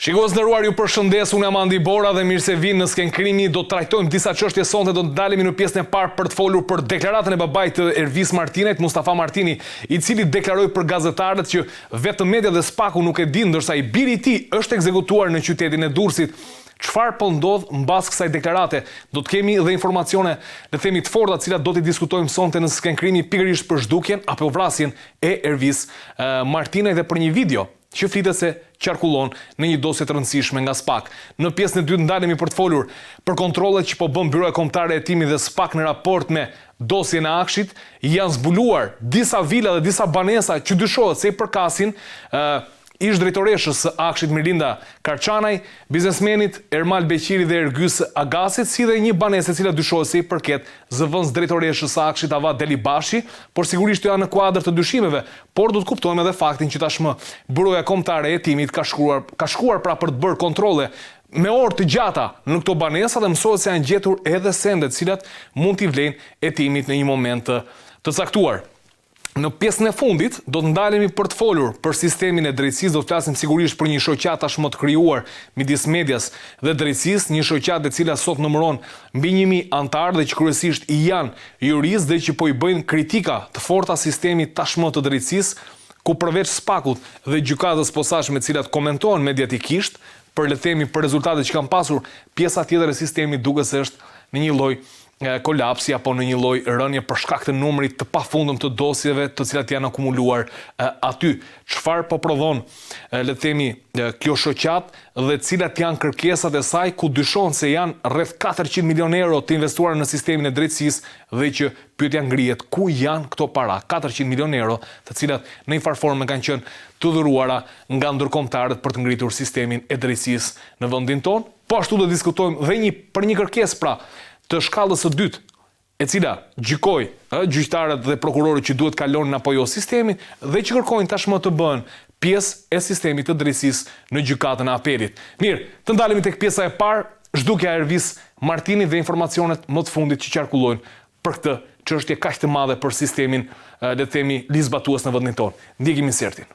Shikues të nderuar, ju përshëndes, unë jam Andi Bora dhe mirë se vini në Skenë Krimi. Do të trajtojmë disa çështje sonte, do të ndalemi në pjesën e parë për të folur për deklaratën e babait të Ervis Martinajt, Mustafa Martini, i cili deklaroi për gazetarët që vetëm media dhe SPAK-u nuk e dinë, ndërsa i biri i tij është ekzekutuar në qytetin e Durrësit. Çfarë po ndodh mbas kësaj deklarate? Do të kemi dhe informacione, le të themi të forta, të cilat do t'i diskutojmë sonte në Skenë Krimi pikërisht për zhdukjen apo vrasjen e Ervis Martinajt dhe për një video që flitet se qarkullon në një dosje të rëndësishme nga SPAK. Në pjesën e dytë ndalemi për të folur për kontrollet që po bën Byroja Kombëtare e Hetimit dhe SPAK në raport me dosjen e AKSHI-t, janë zbuluar disa vila dhe disa banesa që dyshohet se i përkasin ish-drejtoreshës së AKSHI-t Mirlinda Karçanaj, biznesmenit Ermal Beqiri dhe Ergys Agasit, si dhe një banesë e cila dyshohet se i përket zëvendësdrejtoreshës së AKSHI-t Ava Delibashi, por sigurisht këto janë në kuadër të dyshimeve, por do të kuptojmë edhe faktin që tashmë Byroja Kombëtare e Hetimit ka shkruar ka shkuar pra për të bërë kontrolle me orë të gjata në këto banesa dhe mësohet se janë gjetur edhe sende të cilat mund t'i vlejnë hetimit në një moment të të caktuar. Në pjesën e fundit do të ndalemi për të folur për sistemin e drejtësisë, do të flasim sigurisht për një shoqatë tashmë të krijuar midis medias dhe drejtësisë, një shoqatë e cila sot numëron mbi 1000 anëtarë dhe që kryesisht janë juristë dhe që po i bëjnë kritika të forta sistemit tashmë të drejtësisë, ku përveç SPAK-ut dhe Gjykatës Posaçme të cilat komentohen mediatikisht për le të themi për rezultatet që kanë pasur, pjesa tjetër e sistemit duket se është në një lloj kolapsi apo në një lloj rënie për shkak të numrit të pafundëm të dosjeve të cilat janë akumuluar aty. Çfarë po prodhon, le të themi, kjo shoqatë dhe cilat janë kërkesat e saj ku dyshon se janë rreth 400 milionë euro të investuara në sistemin e drejtësisë dhe që pyetja ngrihet ku janë këto para, 400 milionë euro, të cilat në një farë forme kanë qenë të dhuruara nga ndërkombëtarët për të ngritur sistemin e drejtësisë në vendin tonë. Po ashtu do të diskutojmë dhe një për një kërkesë pra të shkallës së dytë, e cila gjykoi ë gjyqtarët dhe prokurorët që duhet të kalonin apo jo sistemin dhe që kërkojnë tashmë të bëhen pjesë e sistemit të drejtësisë në Gjykatën e Apelit. Mirë, të ndalemi tek pjesa e parë, zhdukja e Ervis Martinit dhe informacionet më të fundit që qarkullojnë për këtë çështje kaq të madhe për sistemin, le të themi, ligjzbatues në vendin tonë. Ndjekim insertin.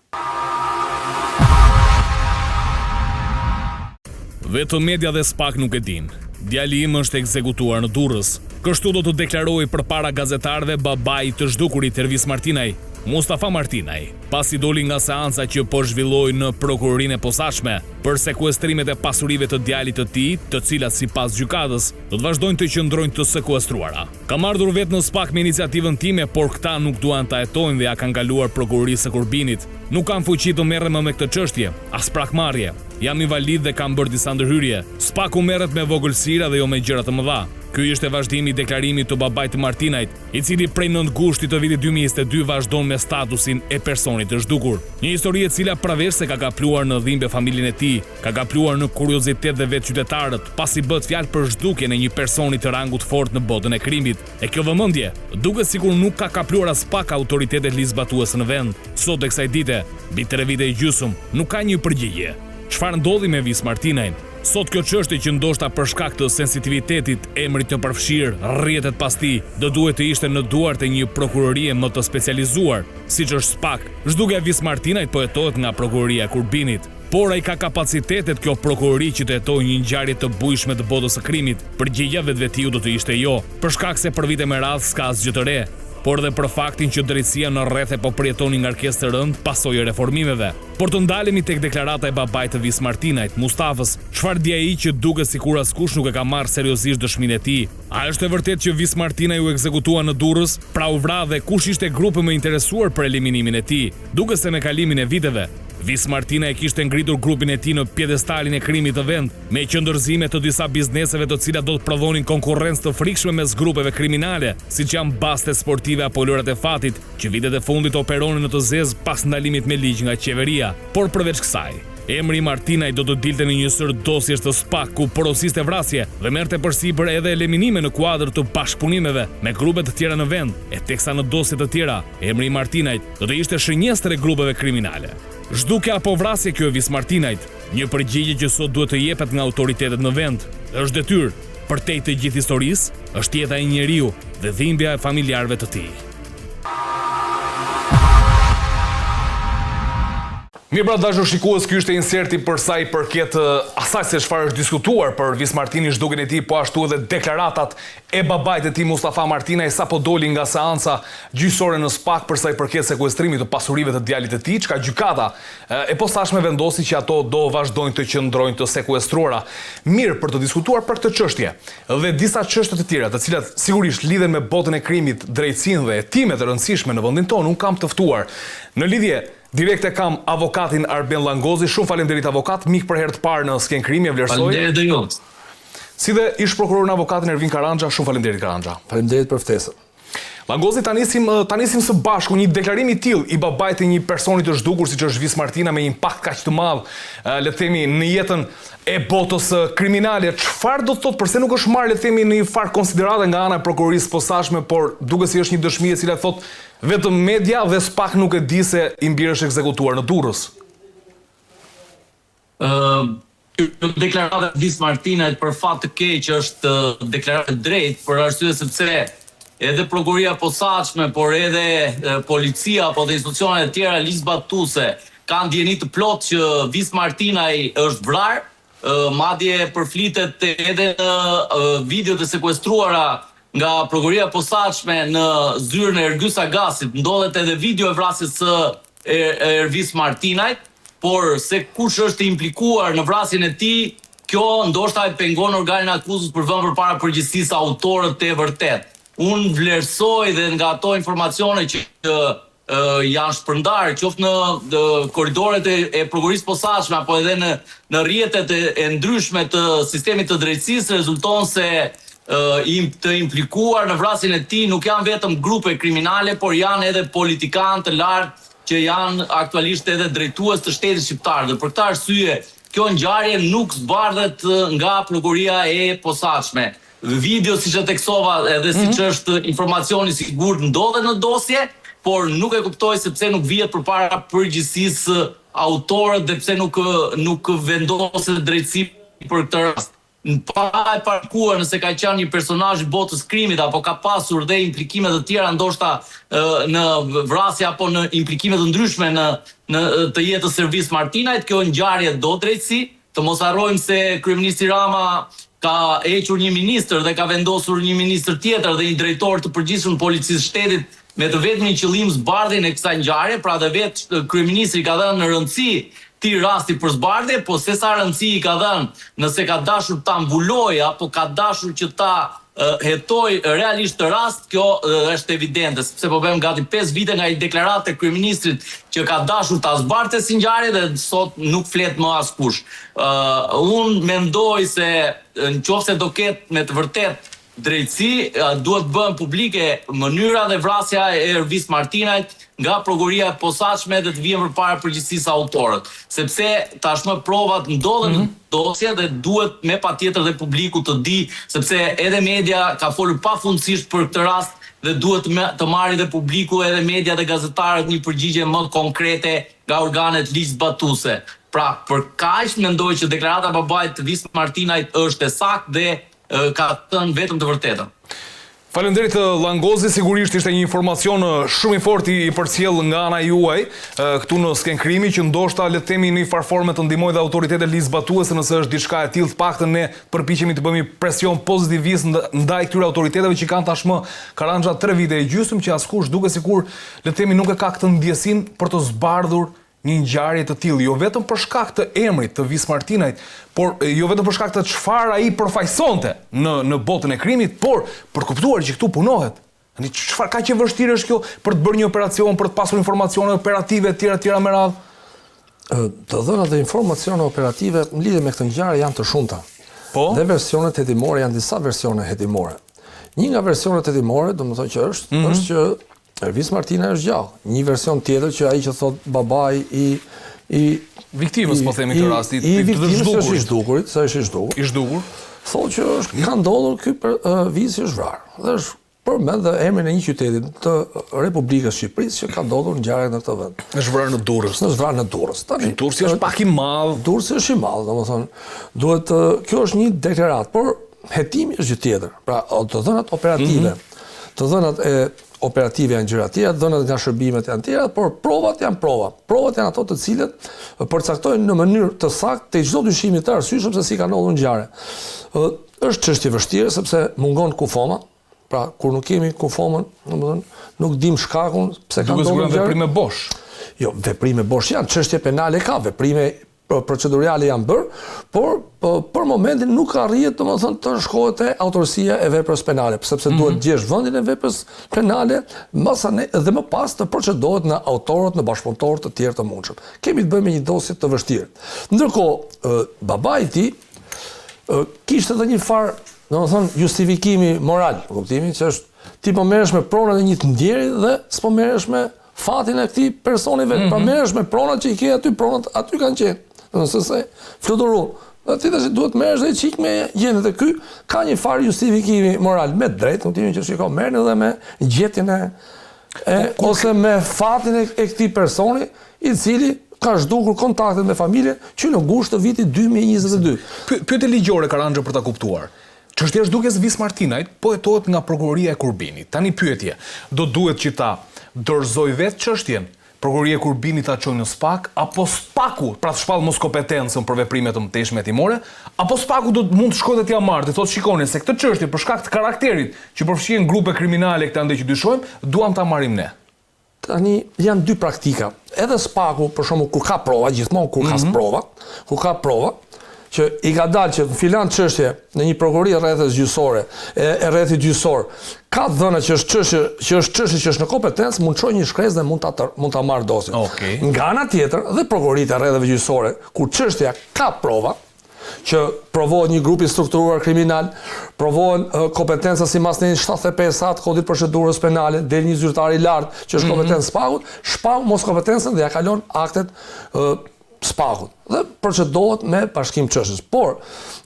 Vetëm media dhe SPAK nuk e dinë. Djali im është ekzekutuar në Durrës. Kështu do të deklarohej përpara gazetarëve babai i të zhdukurit Ervis Martinaj, Mustafa Martinaj, pasi doli nga seanca që po zhvillohej në Prokurorinë e Posaçme për sekuestrimet e pasurive të djalit të tij, të cilat sipas gjykatës, do të vazhdojnë të qëndrojnë të sekuestruara. Kam ardhur vetë në SPAK me iniciativën time, por këta nuk duan ta hetojnë dhe ia kanë kaluar Prokurorisë së Kurbinit. Nuk kam fuqi të merrem më me këtë çështje, as për hakmarrje. Jam invalid dhe kam bërë disa ndërhyrje. SPAK-u merret me vogëlsira dhe jo me gjëra të mëdha. Ky ishte vazhdimi i deklarimit të babait të Martinajt, i cili prej 9 gushtit të vitit 2022 vazhdon me statusin e personit të zhdukur. Një histori e cila përveç se ka kapluar në dhimbje familjen e tij, Ka kapluar në kuriozitet dhe vetë qytetarët, pasi bëhet fjalë për zhdukjen e një personi të rangut të fortë në botën e krimit. E kjo vëmendje, duket sikur nuk ka kapluar aspak autoritetet ligjzbatuese në vend. Sot e kësaj dite, mbi tre vite e gjysmë, nuk ka një përgjigje. Çfarë ndodhi me Vis Martinajn? Sot kjo çështje që ndoshta për shkak të sensitivitetit, emrit të përfshirë, rrjetet pas tij, do duhej të ishte në duart e një prokurorie më të specializuar, siç është SPAK. Zhdukja e Vis Martinajt po hetohet nga Prokuroria e Kurbinit. Por a i ka kapacitetet kjo prokurori që të hetojë një ngjarje të bujshme të botës së krimit? Përgjigja vetvetiu do të ishte jo, për shkak se për vite me radhë s'ka asgjë të re, por edhe për faktin që drejtësia në rrethe po përjeton një ngarkesë të rëndë pasojë e reformimeve. Por të ndalemi tek deklarata e babait të Vis Martinajt, Mustafës, çfarë di ai që duket sikur askush nuk e ka marrë seriozisht dëshminë e tij? A është e vërtetë që Vis Martinaj u ekzekutua në Durrës, pra u vra dhe kush ishte grupi më i interesuar për eliminimin e tij? Duket se me kalimin e viteve, Vis Martinaj e kishte ngritur grupin e tij në piedestalin e krimit në vend, me qendërzime të disa bizneseve të cilat do të prodhonin konkurrencë të frikshme mes grupeve kriminale, siç janë bastet sportive apo lojërat e fatit, që vitet e fundit operonin në të zezë pas ndalimit me ligj nga qeveria. Por përveç kësaj, emri i Martinajt do të dilte në një sërë dosjesh të SPAK ku porosiste vrasje dhe merrte përsipër edhe eliminime në kuadër të bashkëpunimeve me grupe të tjera në vend, e teksa në dosje të tjera, emri i Martinajt do të ishte shënjestër e grupeve kriminale. Zhdukje apo vrasje kjo e Vis Martinajt, një përgjigje që sot duhet të jepet nga autoritetet në vend. Është detyrë, përtej të gjithë historisë, është jeta e një njeriu dhe dhimbja e familjarëve të tij. Mirë pra dashur shikues, ky ishte inserti për sa i përket asaj se çfarë është diskutuar për Ervis Martinin, zhdukjen e tij, po ashtu edhe deklaratat e babait të tij Mustafa Martinaj sapo doli nga seanca gjyqësore në SPAK për sa i përket sekuestrimit të pasurive të djalit të tij, çka gjykata e posaçme vendosi që ato do vazhdojnë të qëndrojnë të sekuestruara. Mirë, për të diskutuar për këtë çështje dhe disa çështje të tjera, të cilat sigurisht lidhen me botën e krimit, drejtësinë dhe hetimet e rëndësishme në vendin tonë, unë kam të ftuar në lidhje Direkte kam avokatin Arben Llangozi, shumë faleminderit avokat, mik për herë të parë në Skenë Krimi, e vlerësoj. Faleminderit dhe ju. Si dhe ish prokurorin avokatin Ervin Karanxha, shumë faleminderit Karanxha. Faleminderit për ftesën. Llangozi ta nisim ta nisim së bashku një deklarim i tillë i babait të një personi të zhdukur siç është Vis Martina me një impakt kaq të madh, le të themi në jetën e botës kriminale. Çfarë do të thotë përse nuk është marrë le të themi në një farë konsiderate nga ana e prokurorisë së posaçme, por duket si është një dëshmi e cila thotë Vetëm media dhe spak nuk e di se im bir është ekzekutuar në Durrës. Kjo deklaratë e Vis Martinajt për fat të keq është deklaratë e drejtë për arsye sepse edhe prokuroria e posaçme por edhe policia apo dhe institucionet e tjera ligjzbatuese kanë dijeni të plotë që Vis Martinaj është vrarë Madje përflitet edhe në videot e sekuestruara nga Prokuroria e Posaçme në zyrën e Ergys Agasit, ndodhet edhe video e vrasjes së Ervis Martinajt, por se kush është i implikuar në vrasjen e tij, kjo ndoshta e pengon organin e akuzës për vënë përpara përgjegjësisë autorët e vërtetë. Unë vlerësoj dhe nga ato informacione që janë shpërndarë qoftë në korridoret e Prokurorisë Posaçme apo edhe në në rrjetet e ndryshme të sistemit të drejtësisë rezulton se të implikuar në vrasjen e tij nuk janë vetëm grupe kriminale, por janë edhe politikanë të lartë që janë aktualisht edhe drejtues të shtetit shqiptar dhe për këtë arsye kjo ngjarje nuk zbardhet nga Prokuroria e Posaçme. Video siç e theksova edhe siç është informacioni i sigurt ndodhet në dosje, por nuk e kuptoj se pse nuk vihet përpara përgjegjësisë autorët dhe pse nuk nuk vendoset drejtësi për këtë rast. Pa e paragjykuar nëse ka qenë një personazh i botës krimit apo ka pasur dhe implikime të tjera ndoshta në vrasje apo në implikime të ndryshme në në të jetës së Ervis Martinajt, kjo ngjarje do drejtësi, Të mos harrojmë se kryeministri Rama ka hequr një ministër dhe ka vendosur një ministër tjetër dhe një drejtor të përgjithshëm të Policisë së Shtetit me të vetmin qëllim zbardhjen e kësaj ngjarje, pra dhe vetë kryeministri i ka dhënë rëndësi këtij rasti për zbardhje, po se sa rëndësi i ka dhënë, nëse ka dashur ta mbulojë apo ka dashur që ta hetojë realisht këtë rast, kjo është evidente, sepse po bëjmë gati 5 vite nga një deklaratë e kryeministrit që ka dashur ta zbardhte si ngjarje dhe sot nuk flet më askush. Unë mendoj se në qoftë se do ketë me të vërtetë drejtësi, duhet të bëhen publike mënyra dhe vrasja e Ervis Martinajt nga prokuroria e posaçme dhe të vihen përpara përgjegjësisë autorët, sepse tashmë provat ndodhen në dosje dhe duhet me patjetër dhe publiku të di, sepse edhe media ka folur pafundësisht për këtë rast dhe duhet të marri dhe publiku edhe media dhe gazetarët një përgjigje më konkrete nga organet ligjzbatuese. Pra, për kaq mendoj që deklarata e babait të Vis Martinajt është e saktë dhe ka thënë vetëm të vërtetën. Faleminderit Llangozi, sigurisht ishte një informacion shumë i fortë i përcjellë nga ana juaj këtu në skenë krimi që ndoshta le të themi në një farë forme të ndihmojë dhe autoritetet ligjzbatuese nëse është diçka e tillë, të paktën ne përpiqemi të bëjmë presion pozitivist ndaj këtyre autoriteteve që kanë tashmë Karanxha 3 vite e gjysmë që askush duket sikur le të themi nuk e ka këtë ndjesinë për të zbardhur një ngjarje të tillë, jo vetëm për shkak të emrit të Vis Martinajt, por jo vetëm për shkak të çfarë ai përfaqësonte në në botën e krimit, por për të kuptuar që këtu punohet. Tani çfarë kaq e vështirë është kjo për të bërë një operacion, për të pasur informacione operative etj etj me radhë? Të dhënat dhe informacione operative në lidhje me këtë ngjarje janë të shumta. Po? Dhe versionet hetimore janë disa versione hetimore. Një nga versionet hetimore, domethënë që është, mm -hmm. është që Ervis Martinaj është gjallë. Një version tjetër që ai që thot babai i i viktimës, po themi këtë rast, i, i viktimës është i zhdukurit, se është i zhdukur. I zhdukur. Thotë që është ka ndodhur ky për uh, Visi është vrarë. Dhe është përmend dhe emrin e një qyteti të Republikës së Shqipërisë që ka ndodhur ngjarja në këtë vend. Është vrarë në Durrës. Është vrarë në Durrës. Tani Durrësi është pak i madh. Durrësi është i madh, domethënë duhet kjo është një deklaratë, por hetimi është gjë tjetër. Pra, të dhënat operative, mm -hmm. të dhënat e. operative janë gjëra të tjera, të dhënat nga shërbimet janë të tjera, por provat janë prova. Provat janë ato të cilët përcaktojnë në mënyrë të saktë te çdo dyshimi të arsyeshëm se si ka ndodhur ngjarja. Ë është çështje e vështirë sepse mungon kufoma, pra kur nuk kemi kufomën, domethënë nuk dim shkakun pse ka ndodhur ngjarja. Veprime bosh. Jo, veprime bosh janë, çështje penale ka, veprime procedurale janë bërë, por po, për momentin nuk arrihet domethënë të shkohet te autorësia e veprës penale, sepse mm -hmm. duhet të gjesh vendin e veprës penale, mbasane dhe më pas të procedohet në autorët, në bashkëpunëtorë të tjerë të mundshëm. Kemi të bëjmë me një dosje të vështirë. Ndërkohë, babai i tij kishte edhe një farë, domethënë justifikimi moral, në kuptimin që është ti po merresh me pronat e një të ndjeri dhe s'po merresh me fatin e këtij personi vetë, mm -hmm. pra mhm. merresh me pronat që i ke aty, pronat aty kanë qenë. Domethënë se fluturu. Dhe ti tash duhet merresh dhe çik me gjetjen e ky ka një farë justifikimi moral me drejtë, në kuptimin që shiko merrni edhe me gjetjen e e po, ose me fatin e, e këtij personi i cili ka zhdukur kontaktet me familjen që në gusht të vitit 2022. Pyetje ligjore Karanxho për ta kuptuar. Çështja e zhdukjes Vis Martinajt po hetohet nga Prokuroria e Kurbinit. Tani pyetje, do duhet që ta dorëzojë vetë çështjen, Prokuroria e Kurbinit ta çojë në SPAK, apo SPAK-u, pra të shpallë moskompetencën për veprime të mëtejshme hetimore, apo SPAK-u do mund të shkojë dhe t'ia marrë, t'i thotë shikoni se këtë çështje për shkak të karakterit që përfshihen grupe kriminale këtej andej që dyshojmë, duam ta marrim ne. Tani janë dy praktika. Edhe SPAK-u, për shembull, kur ka prova, gjithmonë kur ka mm -hmm. prova, kur ka prova, që i ka dalë që në filan çështje në një prokurori rrethës gjyqësore, e, e rrethit gjyqësor, ka dhënë që është çështje, që është çështje që është në kompetencë, mund të çojë një shkresë dhe mund ta mund ta marrë dosjen. Okay. Nga ana tjetër, dhe prokuroritë e rretheve gjyqësore, kur çështja ka prova, që provohet një grup i strukturuar kriminal, provohen kompetenca sipas nenit 75 A të Kodit Procedurës Penale, del një zyrtar i lartë që është mhm. kompetencë SPAK-ut, shpall moskompetencën dhe ja kalon aktet SPAK-ut dhe procedohet me bashkim çështjes. Por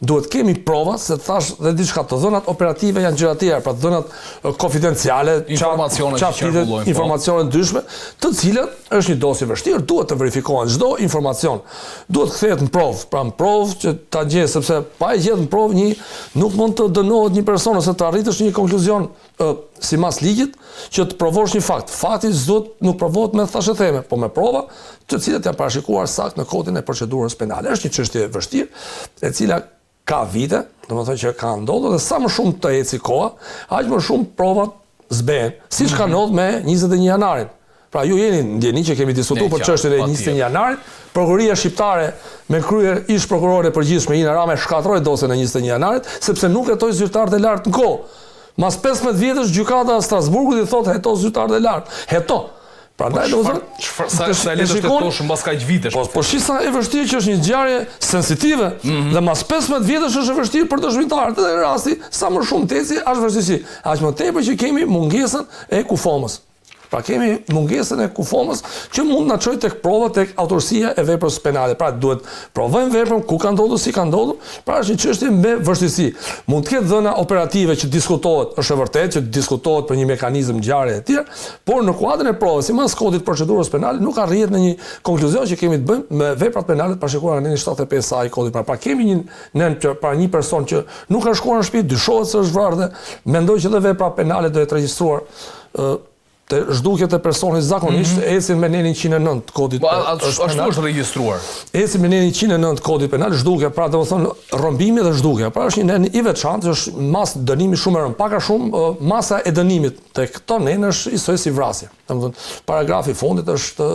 duhet kemi prova se thash dhe diçka të dhënat operative janë gjëra të tjera, pra të dhënat konfidenciale, informacione që qarkullojnë, po. informacione ndryshme, të cilat është një dosje e vështirë, duhet të verifikohen çdo informacion. Duhet të kthehet në provë, pra në provë që ta gjejë, sepse pa e gjetë në provë një nuk mund të dënohet një person ose të arritësh një konkluzion ë sipas ligjit që të provosh një fakt. Fakti s'duhet nuk provohet me thashetheme, po me prova, të cilat janë parashikuar saktë në kodin e procedurës penale. Është një çështje e vështirë, e cila ka vite, domethënë që ka ndodhur dhe sa më shumë të eci koha, aq më shumë provat zbehen, siç ka mhm. ndodhur me 21 janarin. Pra ju jeni në dijeni që kemi diskutuar për çështjen e 21 janarit, prokuroria shqiptare me krye ish prokuroren e përgjithshme Ina Rama shkatërroi dosjen e 21 janarit sepse nuk hetoi zyrtarët e lartë në kohë. Mas 15 vjetësh gjykata e Strasburgut i thotë heto zyrtarët e lartë. Heto. Prandaj po, do të thotë, sa sa e lehtë është të hetosh mbas kaq vitesh. Po po shi sa e vështirë që është një ngjarje sensitive mm -hmm. dhe mbas 15 vjetësh është e vështirë për dëshmitarët. Dhe rasti sa më shumë të eci, aq vështirësi. Aq më tepër që kemi mungesën e kufomës. Pra kemi mungesën e kufomës që mund të na çojë tek prova tek autorësia e veprës penale. Pra duhet provojmë veprën ku ka ndodhur, si ka ndodhur, Pra është një çështje me vështirësi. Mund të ketë dhëna operative që diskutohet, është e vërtetë që diskutohet për një mekanizëm ngjarje e tjerë, por në kuadrin e provës, sipas kodit të procedurës penale, nuk arrihet në një konkluzion që kemi të bëjmë me veprat penale të parashikuara në nenin 75 A i kodit penal. Pra kemi një nen që pra një person që nuk ka shkuar në shtëpi, dyshohet se është vrarë dhe mendoj që dhe vepra penale do jetë regjistruar Te zhdukjet e personit zakonisht mm -hmm. ecin me nenin 109 të kodit po, penal. Ashtu është regjistruar. Ecin me nenin 109 të kodit penal, zhdukja, pra domethënë rrëmbimi dhe zhdukja. Pra është një nen i veçantë, është masë dënimi shumë e rëndë. Pak a shumë masa e dënimit te këto nene është njësoj si vrasja. Domethënë paragrafi i fundit është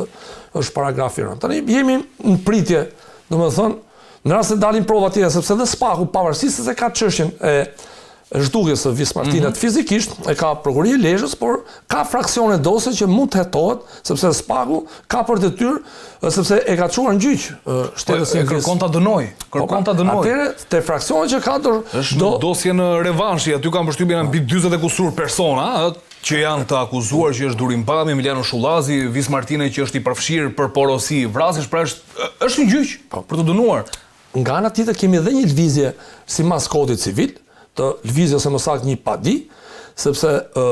është paragraf i rëndë. Tani jemi në pritje, domethënë në rast se dalin prova tjera sepse dhe SPAK-u pavarësisht se ka çështjen e zhdukjes së Vis Martinajt mm -hmm. fizikisht e ka prokuroria e Lezhës, por ka fraksione dosje që mund të hetohet, sepse SPAK-u ka për detyrë, sepse e ka çuar në gjyq shtetasin. Po, e kërkon ta dënoj, kërkon po, pra, ta dënoj. Atëherë te fraksionet që ka do është do... dosje në revanshi, aty kam përshtypjen janë mbi 40 e kusur persona, ë, që janë të akuzuar që është Durim Bami, Emiliano Shullazi, Vis Martinaj që është i përfshirë për porosi vrasjesh, pra është është në gjyq po. për të dënuar. Nga ana tjetër kemi edhe një lëvizje sipas kodit civil, të lëvizje ose më saktë një padi, sepse ë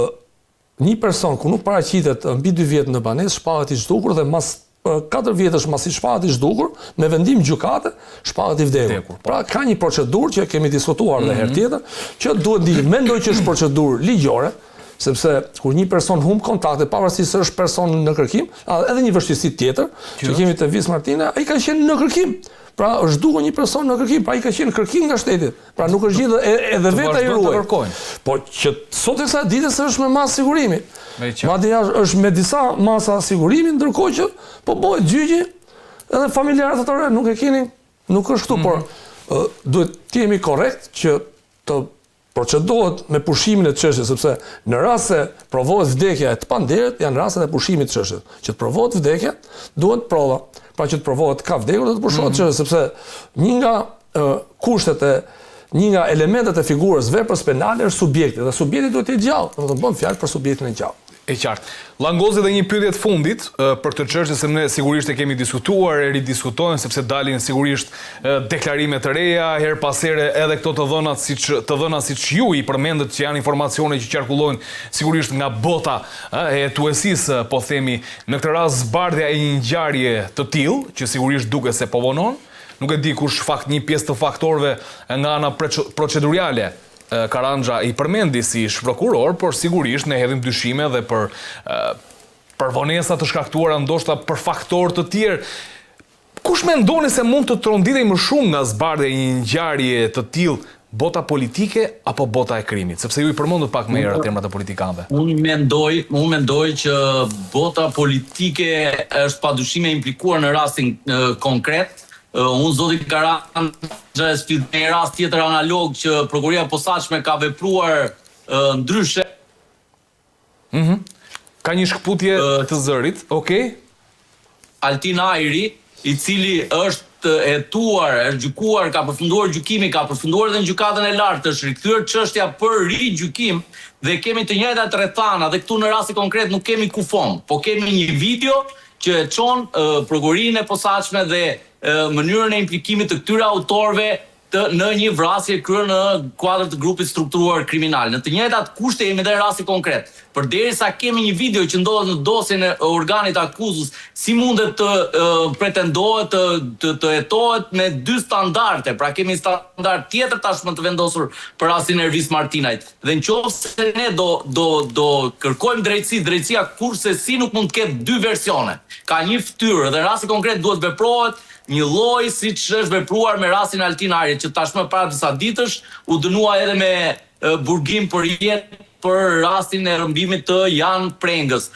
një person ku nuk paraqitet mbi 2 vjet në banesë shpallet i zhdukur dhe mas 4 vjetësh masi shpallet i zhdukur, me vendim gjykate, shpallet i vdekur. Po. Pra ka një procedurë që kemi diskutuar edhe mm -hmm. herë mhm. tjetër, që duhet ndjekur. Mendoj që është procedurë ligjore, Sepse kur një person humb kontaktet, pavarësisht se është person në kërkim, a, edhe një vështirësi tjetër që kemi te Vis Martinaj, ai ka qenë në kërkim. Pra është zhdukur një person në kërkim, pra ai ka qenë në kërkim nga shteti. Pra nuk është gjithë edhe vetë ai ruhej. Po që sot e kësaj dite s'është me masë sigurimi. Madje është me disa masa sigurimi, ndërkohë që po bëhet gjyqi, edhe familjarët thonë nuk e keni, nuk është këtu, mm -hmm. por duhet të jemi korrekt që të procedohet me pushimin e çështjes, sepse në rast se provohet vdekja e të pandehurit, janë rastet e pushimit të çështjes. Që të provohet vdekja, duhet prova. Pra që të provohet ka vdekur do të pushohet mm -hmm. çështja, sepse një nga kushtet e një nga elementet e figurës veprës penale është subjekti dhe subjekti duhet të jetë gjallë, domethënë bën fjalë për subjektin e gjallë. E qartë. Llangozi dhe një pyetje të fundit për këtë çështje se ne sigurisht e kemi diskutuar, e ridiskutojmë sepse dalin sigurisht deklarime të reja, herë pas here edhe këto të dhënat siç të dhëna siç ju i përmendët që janë informacione që qarkullojnë sigurisht nga bota e hetuesisë, po themi, në këtë rast zbardhja e një ngjarje të tillë, që sigurisht duket se po vonon, Nuk e di kush fakt një pjesë të faktorëve nga ana proceduriale Karanxha i përmendi si ish prokuror, por sigurisht ne hedhim dyshime dhe për për vonesa të shkaktuara ndoshta për faktorë të tjerë. Kush mendoni se mund të tronditej më shumë nga zbardhja e një ngjarje të tillë, bota politike apo bota e krimit? Sepse ju i përmendët pak më herët emrat e politikanëve. Unë mendoj, unë mendoj që bota politike është padyshim e implikuar në rastin konkret. Unë zoti Karanxha e sfidoj me një rast tjetër analog që Prokuroria e Posaçme ka vepruar ndryshe. Mhm. Ka një shkëputje të zërit, okay. Altin Ajri, i cili është hetuar, është gjykuar, ka përfunduar gjykimi, ka përfunduar edhe në Gjykatën e Lartë, është rikthyer çështja për rigjykim dhe kemi të njëjtat rrethana dhe këtu në rastin konkret nuk kemi kufomë, po kemi një video që e çon Prokurorinë e Posaçme dhe mënyrën e implikimit të këtyre autorëve të në një vrasje kryer në kuadër të grupit të strukturuar kriminal. Në të njëjtat kushte jemi dhe në rastin konkret. Përderisa kemi një video që ndodhet në dosjen e organit të akuzës, si mundet të pretendohet të të të hetohet me dy standarde, pra kemi një standard tjetër tashmë të vendosur për rastin e Ervis Martinajt. Dhe në qoftë se ne do do do kërkojmë drejtësi, drejtësia kurrsesi nuk mund të ketë dy versione. Ka një fytyrë dhe në rastin konkret duhet veprohet Njëlloj siç është vepruar me rastin e Altin Ajrit, që tashmë para disa ditësh u dënua edhe me burgim për jetë për rastin e rrëmbimit të Jan Prengës.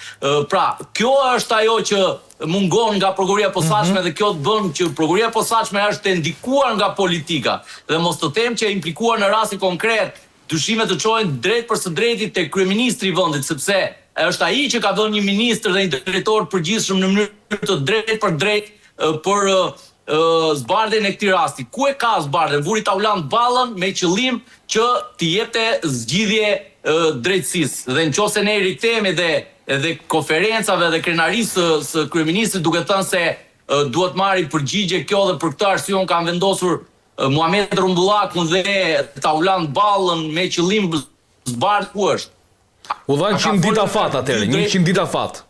Pra, kjo është ajo që mungon nga Prokuroria e Posaçme dhe kjo të bën që Prokuroria e Posaçme është e ndikuar nga politika dhe mos të them që e implikuar në rastin konkret Dyshimet të çojnë drejtpërsëdrejti te kryeministri i vendit, sepse është ai që ka vënë një ministër dhe një drejtor të përgjithshëm në mënyrë të drejtpërdrejtë për zbardhjen e këtij rasti. Ku e ka zbardhjen? Vuri Taulant Ballën me qëllim që t'i jepte zgjidhje drejtësisë. Dhe në qoftë se ne i rikthehemi dhe dhe konferencave dhe krenarisë së së kryeministrit duke thënë se duhet marri përgjigje kjo dhe për këtë arsye unë kam vendosur Muhamet Rrumbullakun dhe Taulant Ballën me qëllim zbardh ku është. U dha 100 ditë afat atëherë, 100 ditë afat.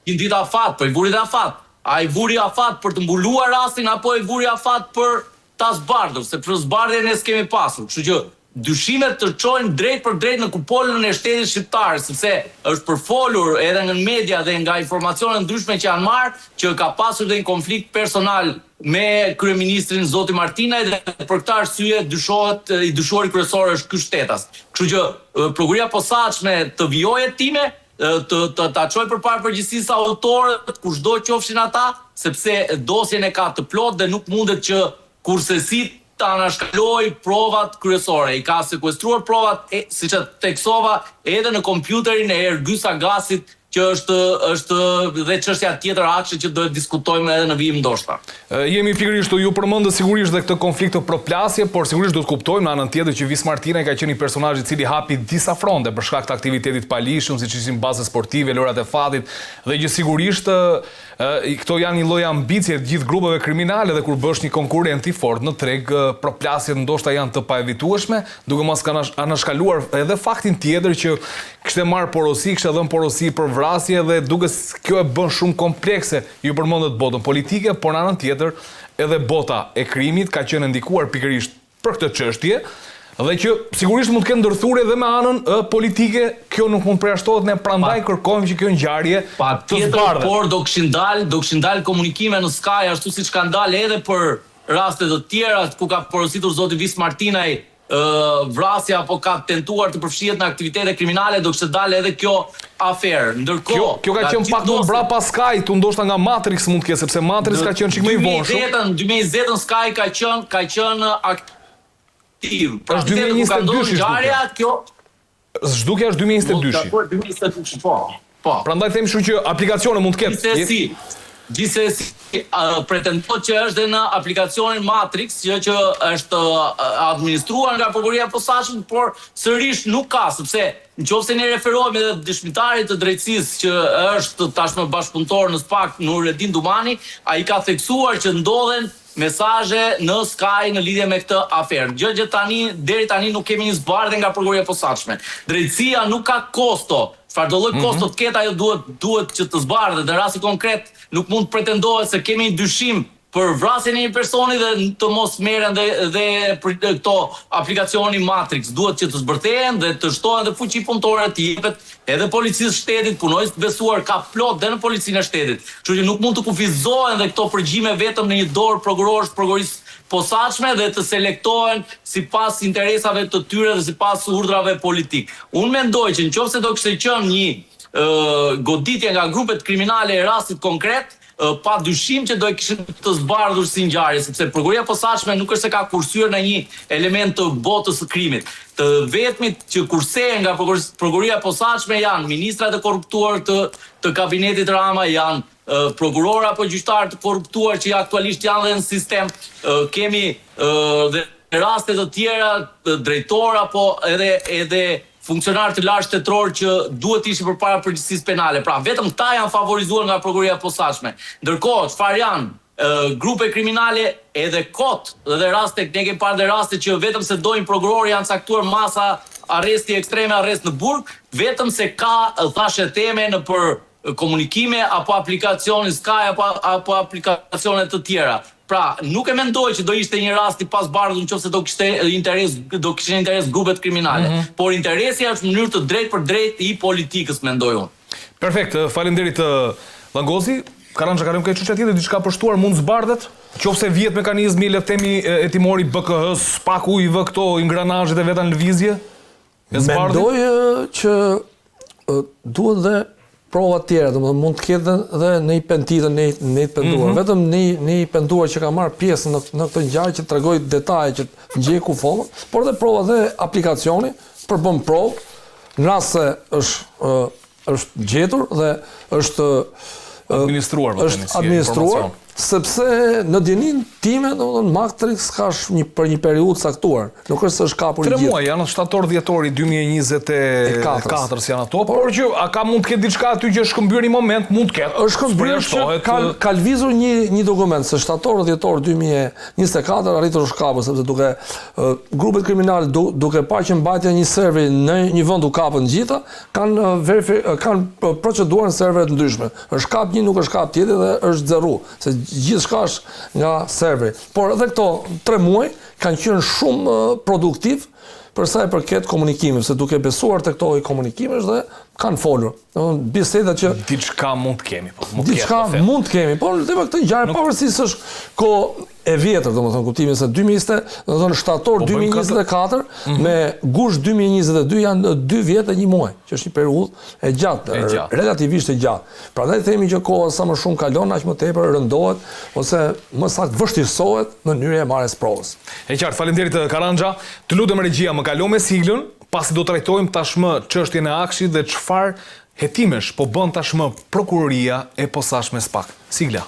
100 ditë afat, po i vuri dhe afat. A i vuri afat për të mbuluar rastin apo i vuri afat për ta zbardhur, sepse zbardhje ne s'kemi pasur. Kështu që Dyshimet të çojnë drejtpërdrejt në kupolën e shtetit shqiptar, sepse është përfolur edhe në media dhe nga informacione të ndryshme që janë marrë, që ka pasur dhe një konflikt personal me kryeministrin zoti Martinaj dhe për këtë arsye dyshohet i dyshuari kryesor është ky shtetas. Kështu që Prokuroria e Posaçme të vijojë hetime, të të ta çojë përpara përgjegjësisë autorët, kushdo qofshin ata, sepse dosjen e ka të plotë dhe nuk mundet që kurrsesi të anashkalojë provat kryesore. I ka sekuestruar provat, e, siç e theksova, edhe në kompjuterin e Ergys Agasit, që është është dhe çështja tjetër akshi që do e diskutojmë edhe në vijim ndoshta. Jemi pikërisht këtu, ju përmendët sigurisht dhe këtë konflikt të përplasje, por sigurisht duhet të kuptojmë në anën tjetër që Vis Martinaj ka qenë një personazh i cili hapi disa fronte për shkak të aktivitetit të paligjshëm, siç ishin bastet sportive, lojërat e fatit dhe që sigurisht Këto janë një lloj ambicie e të gjithë grupeve kriminale dhe kur bëhesh një konkurrent i fortë në treg, përplasjet ndoshta janë të paevitueshme, duke mos anashkaluar edhe faktin tjetër që kishte marrë porosi, kishte dhënë porosi për vrasje dhe duket kjo e bën shumë komplekse. Ju përmendët botën politike, por në anën tjetër edhe bota e krimit ka qenë e ndikuar pikërisht për këtë çështje. Dhe që sigurisht mund të ketë ndërthurje dhe me anën ë politike, kjo nuk mund të përjashtohet, ne prandaj kërkojmë që kjo ngjarje të Patjetër, zbardhet. por do kishin dalë, do kishin dalë komunikime në Sky ashtu siç kanë dalë edhe për raste të tjera ku ka porositur zoti Vis Martinaj vrasje apo ka tentuar të përfshihet në aktivitete kriminale do kishte dalë edhe kjo aferë. Ndërkohë, Kjo, kjo ka qenë pak më mbrapa Sky-t, ndoshta nga Matrix mund të ketë, sepse Matrix ka qenë çik më i vonshëm. Në 2020-ën Sky ka qenë ka qenë aktiv. Pra, është 2022-shi zhdukja. Kjo Zhdukja është 2022-shi. 2022-shi, po. Po. Prandaj them kështu që aplikacione mund të ketë. Gjithsesi, gjithsesi pretendohet që është dhe në aplikacionin Matrix, që që është administruar nga prokuroria e posaçme, por sërish nuk ka, sepse në qoftë se ne referohemi edhe dëshmitarit të drejtësisë që është tashmë bashkëpunëtor në SPAK, Nuredin Dumani, ai ka theksuar që ndodhen mesazhe në Sky në lidhje me këtë aferë. Gjë që tani deri tani nuk kemi një zbardhje nga Prokuroria e Posaçme. Drejtësia nuk ka kosto, çfarëdo lloj kosto të ketë ajo duhet duhet që të zbardhet. Në rastin konkret nuk mund të pretendohet se kemi një dyshim për vrasjen e një personi dhe të mos merren dhe dhe këto aplikacioni Matrix. Duhet që të zbërthehen dhe të shtohen dhe fuqi punëtore të jepet Edhe policisë së shtetit, punonjës të besuar ka plot dhe në policinë e shtetit. Kështu që nuk mund të kufizohen dhe këto përgjime vetëm në një dorë prokurorësh të prokurorisë së posaçme dhe të selektohen sipas interesave të tyre dhe sipas urdhrave politikë. Unë mendoj që në qoftë se do kishte qenë një goditje nga grupet kriminale e rastit konkret, pa dyshim që do e kishin të zbardhur si ngjarje, sepse Prokuroria e Posaçme nuk është se ka kursyer ndonjë element të botës së krimit. Të vetmit që kursehen nga Prokuroria e Posaçme janë ministrat e korruptuar të të kabinetit Rama, janë prokurorë apo gjyqtarë të korruptuar që aktualisht janë dhe në sistem. Kemi dhe raste të tjera, drejtorë apo edhe edhe funksionarë të lartë shtetërorë që duhet të ishin përpara përgjegjësisë penale. Pra, vetëm këta janë favorizuar nga Prokuroria e Posaçme. Ndërkohë, çfarë janë grupe kriminale edhe kot, dhe raste, ne kemi parë dhe raste që vetëm se dojnë prokurorë janë caktuar masa arresti ekstreme, arrest në burg, vetëm se ka thashetheme nëpër komunikime apo aplikacionin Sky apo apo aplikacione të tjera. Pra, nuk e mendoj që do ishte një rast i pazbardhur në qoftë se do kishte interes, do kishin interes grupet kriminale. Mm -hmm. Por interesi është në mënyrë të drejtpërdrejtë i politikës, mendoj unë. Perfekt, faleminderit Llangozi. Karanxha kalojmë ke çështja tjetër, diçka për shtuar mund zbardhet? Qoftë se vihet mekanizmi, le të themi hetimor i BKH-s, SPAK-u i vë këto ingranazhet e veta në lëvizje? Mendoj që duhen dhe prova të tjera, domethënë mund të ketë dhe në i pentit dhe në në i penduar. Mm -hmm. Vetëm në në i penduar që ka marrë pjesë në në këtë ngjarje që tregoi detaje që gjej kufomën, por dhe prova dhe aplikacioni përbën provë në rast se është është gjetur dhe është administruar, po është administruar sepse në dijeninë time, domethënë Matrix ka një për një periudhë caktuar, nuk është se është kapur i gjithë. 3 muaj janë shtator dhjetor i 2024-s janë ato, por që a ka mund të ketë diçka aty që është shkëmbyer një moment, mund të ketë. Është shkëmbyer që ka ka lëvizur një një dokument se shtator dhjetor 2024 arritur është kapur sepse duke grupet kriminale duke parë që mbajtja një serveri në një vend u kapën gjitha, kanë verifi, kanë proceduar në servere të ndryshme. Është kap një, nuk është kap tjetri dhe është zeru, se gjithçka është nga serveri. Por edhe këto 3 muaj kanë qenë shumë produktiv për sa i përket komunikimit, se duke besuar te këto lloj komunikimesh dhe kanë folur. Domethënë biseda që diçka mund të kemi, po mund të ketë. Diçka po mund të kemi, por në këtë ngjarje pavarësisht se është kohë e vjetër, domethënë kuptimin se 2020, domethënë shtator 2024 po mm -hmm. me gusht 2022 janë 2 vjet e një muaj, që është një periudhë e gjatë, e gjatë, relativisht e gjatë. Prandaj themi që koha sa më shumë kalon, aq më tepër rëndohet ose më saktë vështirësohet mënyra e marrjes provës. E qartë, faleminderit Karanxha. Të lutem regjia, më kalo me siglën, pasi do trajtojmë tashmë çështjen e AKSHI-t dhe çfarë hetimesh po bën tashmë prokuroria e posaçme SPAK. Sigla.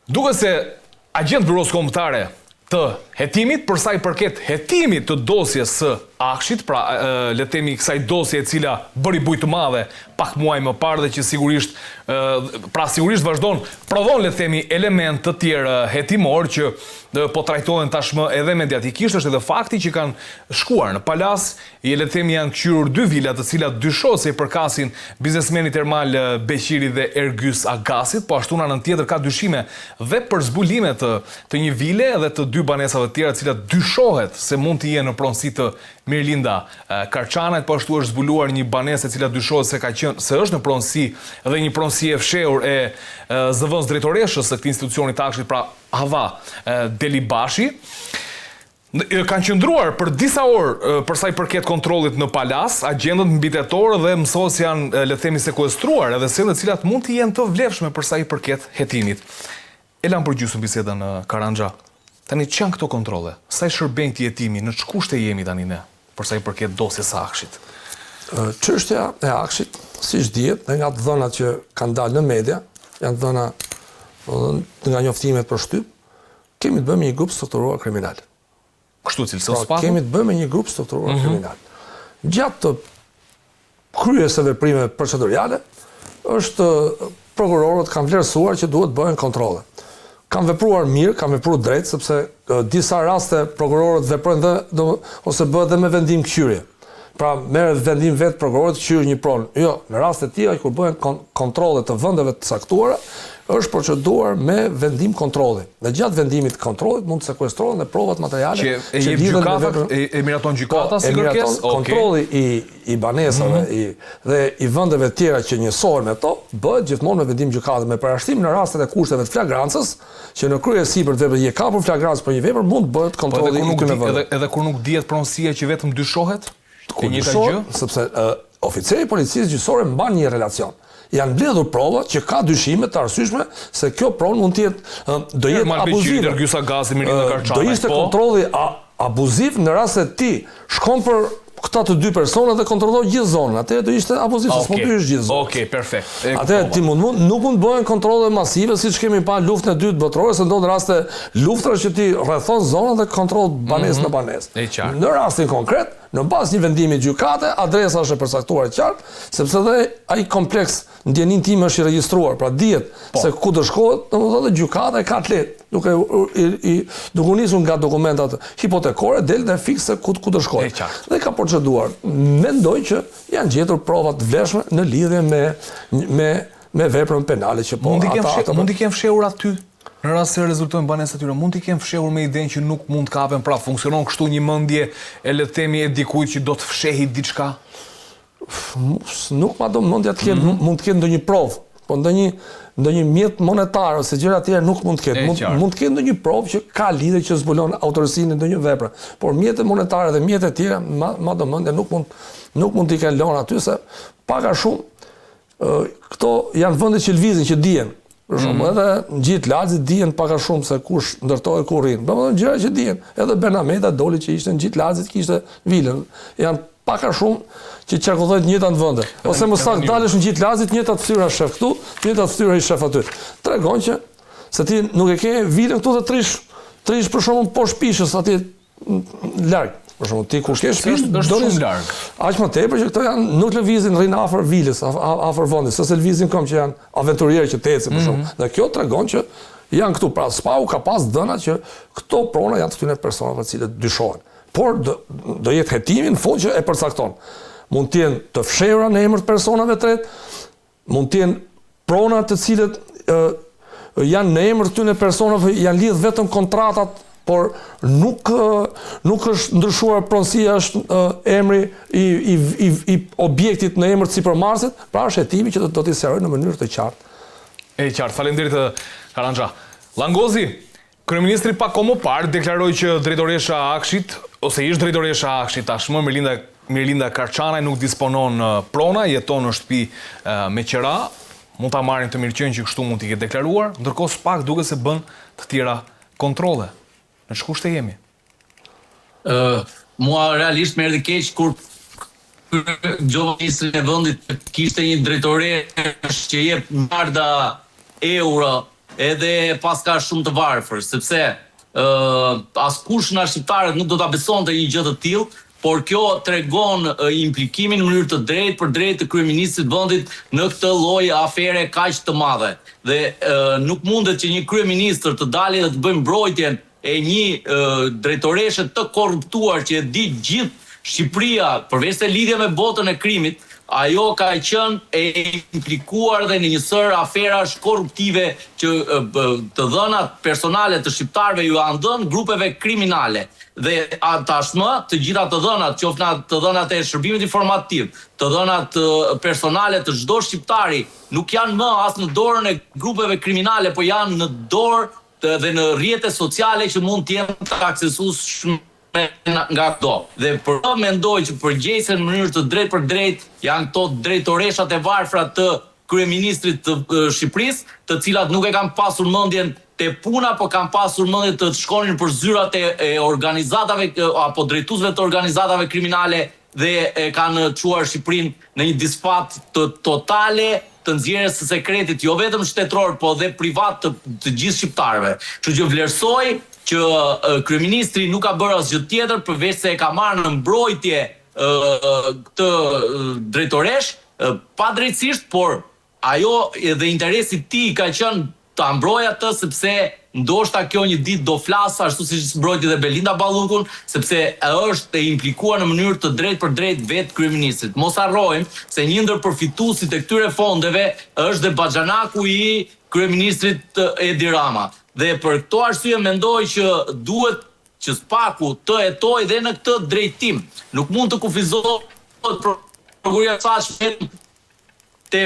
Duket se agjentë të Byrosë Kombëtare të Hetimit për sa i përket hetimit të dosjes së AKSHI-t, pra le të themi kësaj dosje e cila bëri bujë të madhe pak muaj më parë dhe që sigurisht pra sigurisht vazhdon prodhon le të themi elementë të tjerë hetimorë që po trajtohen tashmë edhe mediatikisht është edhe fakti që kanë shkuar në Palasë, e le të themi janë këqyrur dy vila të cilat dyshohet se i përkasin biznesmenit Ermal Beqiri dhe Ergys Agasit, po ashtu në anën tjetër ka dyshime dhe për zbulime të të një vile dhe të dy banesave të tjera të cilat dyshohet se mund të jenë në pronësi të Mirlinda Karçanajt, po ashtu është zbuluar një banesë e cila dyshohet se ka qenë se është në pronësi dhe një pronësi e fshehur e zëvendës drejtoreshës së këtij institucioni të AKSHI-t, pra Hava Delibashi. Kanë qëndruar për disa orë për sa i përket kontrollit në Palasë, agjentët mbi tetë orë dhe mësohet se janë le të themi sekuestruar edhe sende të cilat mund të jenë të vlefshme për sa i përket hetimit. E lamë përgjysmë bisedën Karanxha. Tani ç'janë këto kontrolle? Sa i shërbejnë këtij hetimi? Në ç'kushte jemi tani ne për sa i përket dosjes së AKSHI-t? Çështja e AKSHI-t, siç dihet dhe nga të dhënat që kanë dalë në media, janë të dhëna nga njoftimet për shtyp, kemi të bëjmë me një grup strukturuar kriminal. Kështu cilëson pra, SPAK-u? Kemi të bëjmë me një grup strukturuar mm -hmm. kriminal. Gjatë kryerjes së veprimeve proceduriale, është prokurorët kanë vlerësuar që duhet bëhen kontrolle. Kanë vepruar mirë, kanë vepruar drejt, sepse disa raste prokurorët veprojnë dhe do, ose bëhet dhe me vendim këqyrje. Pra merret vendim vetë prokurori të këqyrë një pronë. Jo, në raste të tilla kur bëhen kontrolle të vendeve të caktuara, është proceduar me vendim kontrolli. Dhe gjatë vendimit të kontrollit mund të sekuestrohen dhe provat materiale që, e që lidhen me veprën. E, e miraton gjykata po, si kërkesë? Kontrolli i i banesave mm -hmm. i dhe i vendeve të tjera që njësohen me to, bëhet gjithmonë me vendim gjykate me përjashtim në rastet e kushteve të flagrancës, që në kryerje e sipër të veprës je kapur flagrancë për një vepër, mund të bëhet po, kontrolli i këtyre vendeve. Edhe edhe kur nuk dihet pronësia që vetëm dyshohet? Kur dyshohet, sepse uh, oficeri i policisë gjyqësore mban një relacion. Janë mbledhur prova që ka dyshime të arsyeshme se kjo pronë mund të jetë do jetë abuzive. Do ishte po. kontrolli abuziv në rast se ti shkon për këta të dy persona dhe kontrollon gjithë zonën. Atëherë do ishte abuziv, se s'mund të hysh gjithë zonën. Okej, perfekt. Atëherë ti mund mund nuk mund të bëhen kontrolle masive siç kemi pa luftën e dytë botërore, se ndodh raste luftrash që ti rrethon zonën dhe kontroll banesë mm -hmm. në banesë. E qartë. Në rastin konkret, në bazë një vendimi gjykate, adresa është e përcaktuar qartë, sepse dhe ai kompleks në dijeninë time është i regjistruar, pra dihet po. se ku do shkohet, domethënë dhe gjykata e ka të lehtë, duke i, i duke u nisur nga dokumentat hipotekore del dhe fiks se ku ku do shkohet. Dhe ka proceduar. Mendoj që janë gjetur prova të vlefshme në lidhje me me me veprën penale që po mund t'i kenë ata, mund t'i kenë fshehur aty në rast se rezultojnë banesat e tyre, mund t'i kenë fshehur me idenë që nuk mund të kapen, pra funksionon kështu një mendje e le të themi e dikujt që do të fshehi diçka? Nuk ma do mendja të ketë, mm -hmm. mund të ketë ndonjë provë, po ndonjë ndonjë mjet monetar ose gjëra të tjera nuk mund të ketë. Mund mund të ketë ndonjë provë që ka lidhje që zbulon autorësinë e ndonjë vepre, por mjete monetare dhe mjete të tjera ma, ma do mendja nuk mund nuk mund t'i kenë lënë aty se pak a shumë këto janë vende që lëvizin, që dihen. Për shembull, mm -hmm. edhe në Gji të Lalzit dihen pak a shumë se kush ndërtoi ku rrin. Domethënë gjëra që dihen. Edhe Bernameta doli që ishte në Gji të Lalzit, kishte vilën. Janë pak a shumë që qarkullojnë të njëjtat vende. Ose më saktë dalësh në Gji të Lalzit, të njëjtat fytyra shef këtu, të njëjtat fytyra i shef aty. Tregon që se ti nuk e ke vilën këtu dhe të rrish, të rrish për shembull poshtë pishës atje larg. Për shembull, ti kur ke shtëpi, është shumë larg. Aq më tepër që këto janë nuk lëvizin rrin afër vilës, afër vendit, se se lëvizin këmbë që janë aventurierë që të ecin për shembull. Mm -hmm. Dhe kjo tregon që janë këtu pra SPAK-u ka pas dhëna që këto prona janë të këtyre personave të cilët dyshohen. Por do, do jetë hetimi në fund që e përcakton. Mund të jenë të fshehura në emër të personave të tretë, Mund të jenë prona të cilët ë janë në emër të këtyre personave, janë lidh vetëm kontratat, por nuk nuk është ndryshuar pronësia, është emri i i i i objektit në emër të sipërmarrësit, pra është hetimi që do, do t'i sqarojë në mënyrë të qartë. E qartë. Faleminderit Karanxha. Llangozi, Kryeministri pak kohë më parë deklaroi që drejtoresha e AKSHI-t, ose ish drejtoresha e AKSHI-t tashmë Mirlinda Mirlinda Karçanaj nuk disponon prona, jeton në shtëpi me qera. Mund ta marrim të mirëqenë që kështu mund t'i ketë deklaruar, ndërkohë SPAK duket se bën të tjera kontrolle. Në ç'kushte jemi? Ë, mua realisht më erdhi keq kur dëgjova ministrin e vendit që kishte një drejtoreshë që jep miliarda euro edhe paska shumë të varfër, sepse ë askush nga shqiptarët nuk do ta besonte një gjë të tillë. Por kjo tregon implikimin në mënyrë të drejtpërdrejtë të kryeministrit të vendit në këtë lloj afere kaq të madhe. Dhe nuk mundet që një kryeministër të dali dhe të bëjë mbrojtjen e një drejtoreshe të korruptuar që e di gjithë Shqipëria, përveçse lidhje me botën e krimit, ajo ka qenë e implikuar dhe në një sërë aferash korruptive që të dhënat personale të shqiptarëve ju janë dhënë grupeve kriminale. Dhe tashmë të gjitha të dhënat, qoftë të dhënat e shërbimit informativ, të dhënat personale të çdo shqiptari nuk janë më as në dorën e grupeve kriminale, po janë në dorë dhe në rrjete sociale që mund të jenë të aksesueshme nga kushdo. Dhe për këtë mendoj që përgjegjëse në mënyrë të drejtpërdrejtë janë këto drejtoreshat e varfra të kryeministrit të Shqipërisë, të cilat nuk e kanë pasur mendjen te puna, po kanë pasur mendjen të shkonin për zyrat e organizatave apo drejtuesve të organizatave kriminale dhe e kanë çuar Shqipërinë në një disfatë të totale të nxjerrjes së sekretit jo vetëm shtetëror, po dhe privat të të gjithë shqiptarëve. Kështu që vlerësoj që kryeministri nuk ka bërë asgjë tjetër përveçse e ka marrë në mbrojtje këtë drejtoreshë padrejtësisht, por Ajo dhe interesi i tij ka qenë ta mbrojë atë sepse ndoshta kjo një ditë do flasë ashtu siç mbrojti dhe Belinda Ballukun, sepse është e implikuar në mënyrë të drejtpërdrejtë vetë kryeministrit. Mos harrojmë se një ndër përfituesit e këtyre fondeve është dhe baxhanaku i kryeministrit Edi Rama. Dhe për këto arsye mendoj që duhet që SPAK-u të hetojë dhe në këtë drejtim. Nuk mund të kufizohet prokuroria e posaçme vetëm te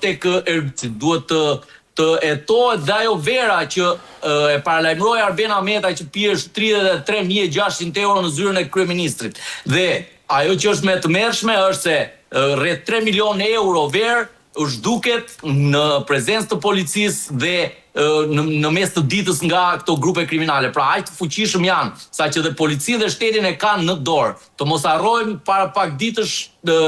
tek Ergysi. Duhet të të hetohet dhe ajo vera që e paralajmëroi Arben Ahmetaj që pihej 33.600 euro në zyrën e kryeministrit. Dhe ajo që është më e tmerrshme është se rreth 3 milionë euro verë zhduket në prezencë të policisë dhe në në mes të ditës nga këto grupe kriminale. Pra aq të fuqishëm janë, saqë dhe policinë dhe shtetin e kanë në dorë. Të mos harrojmë, para pak ditësh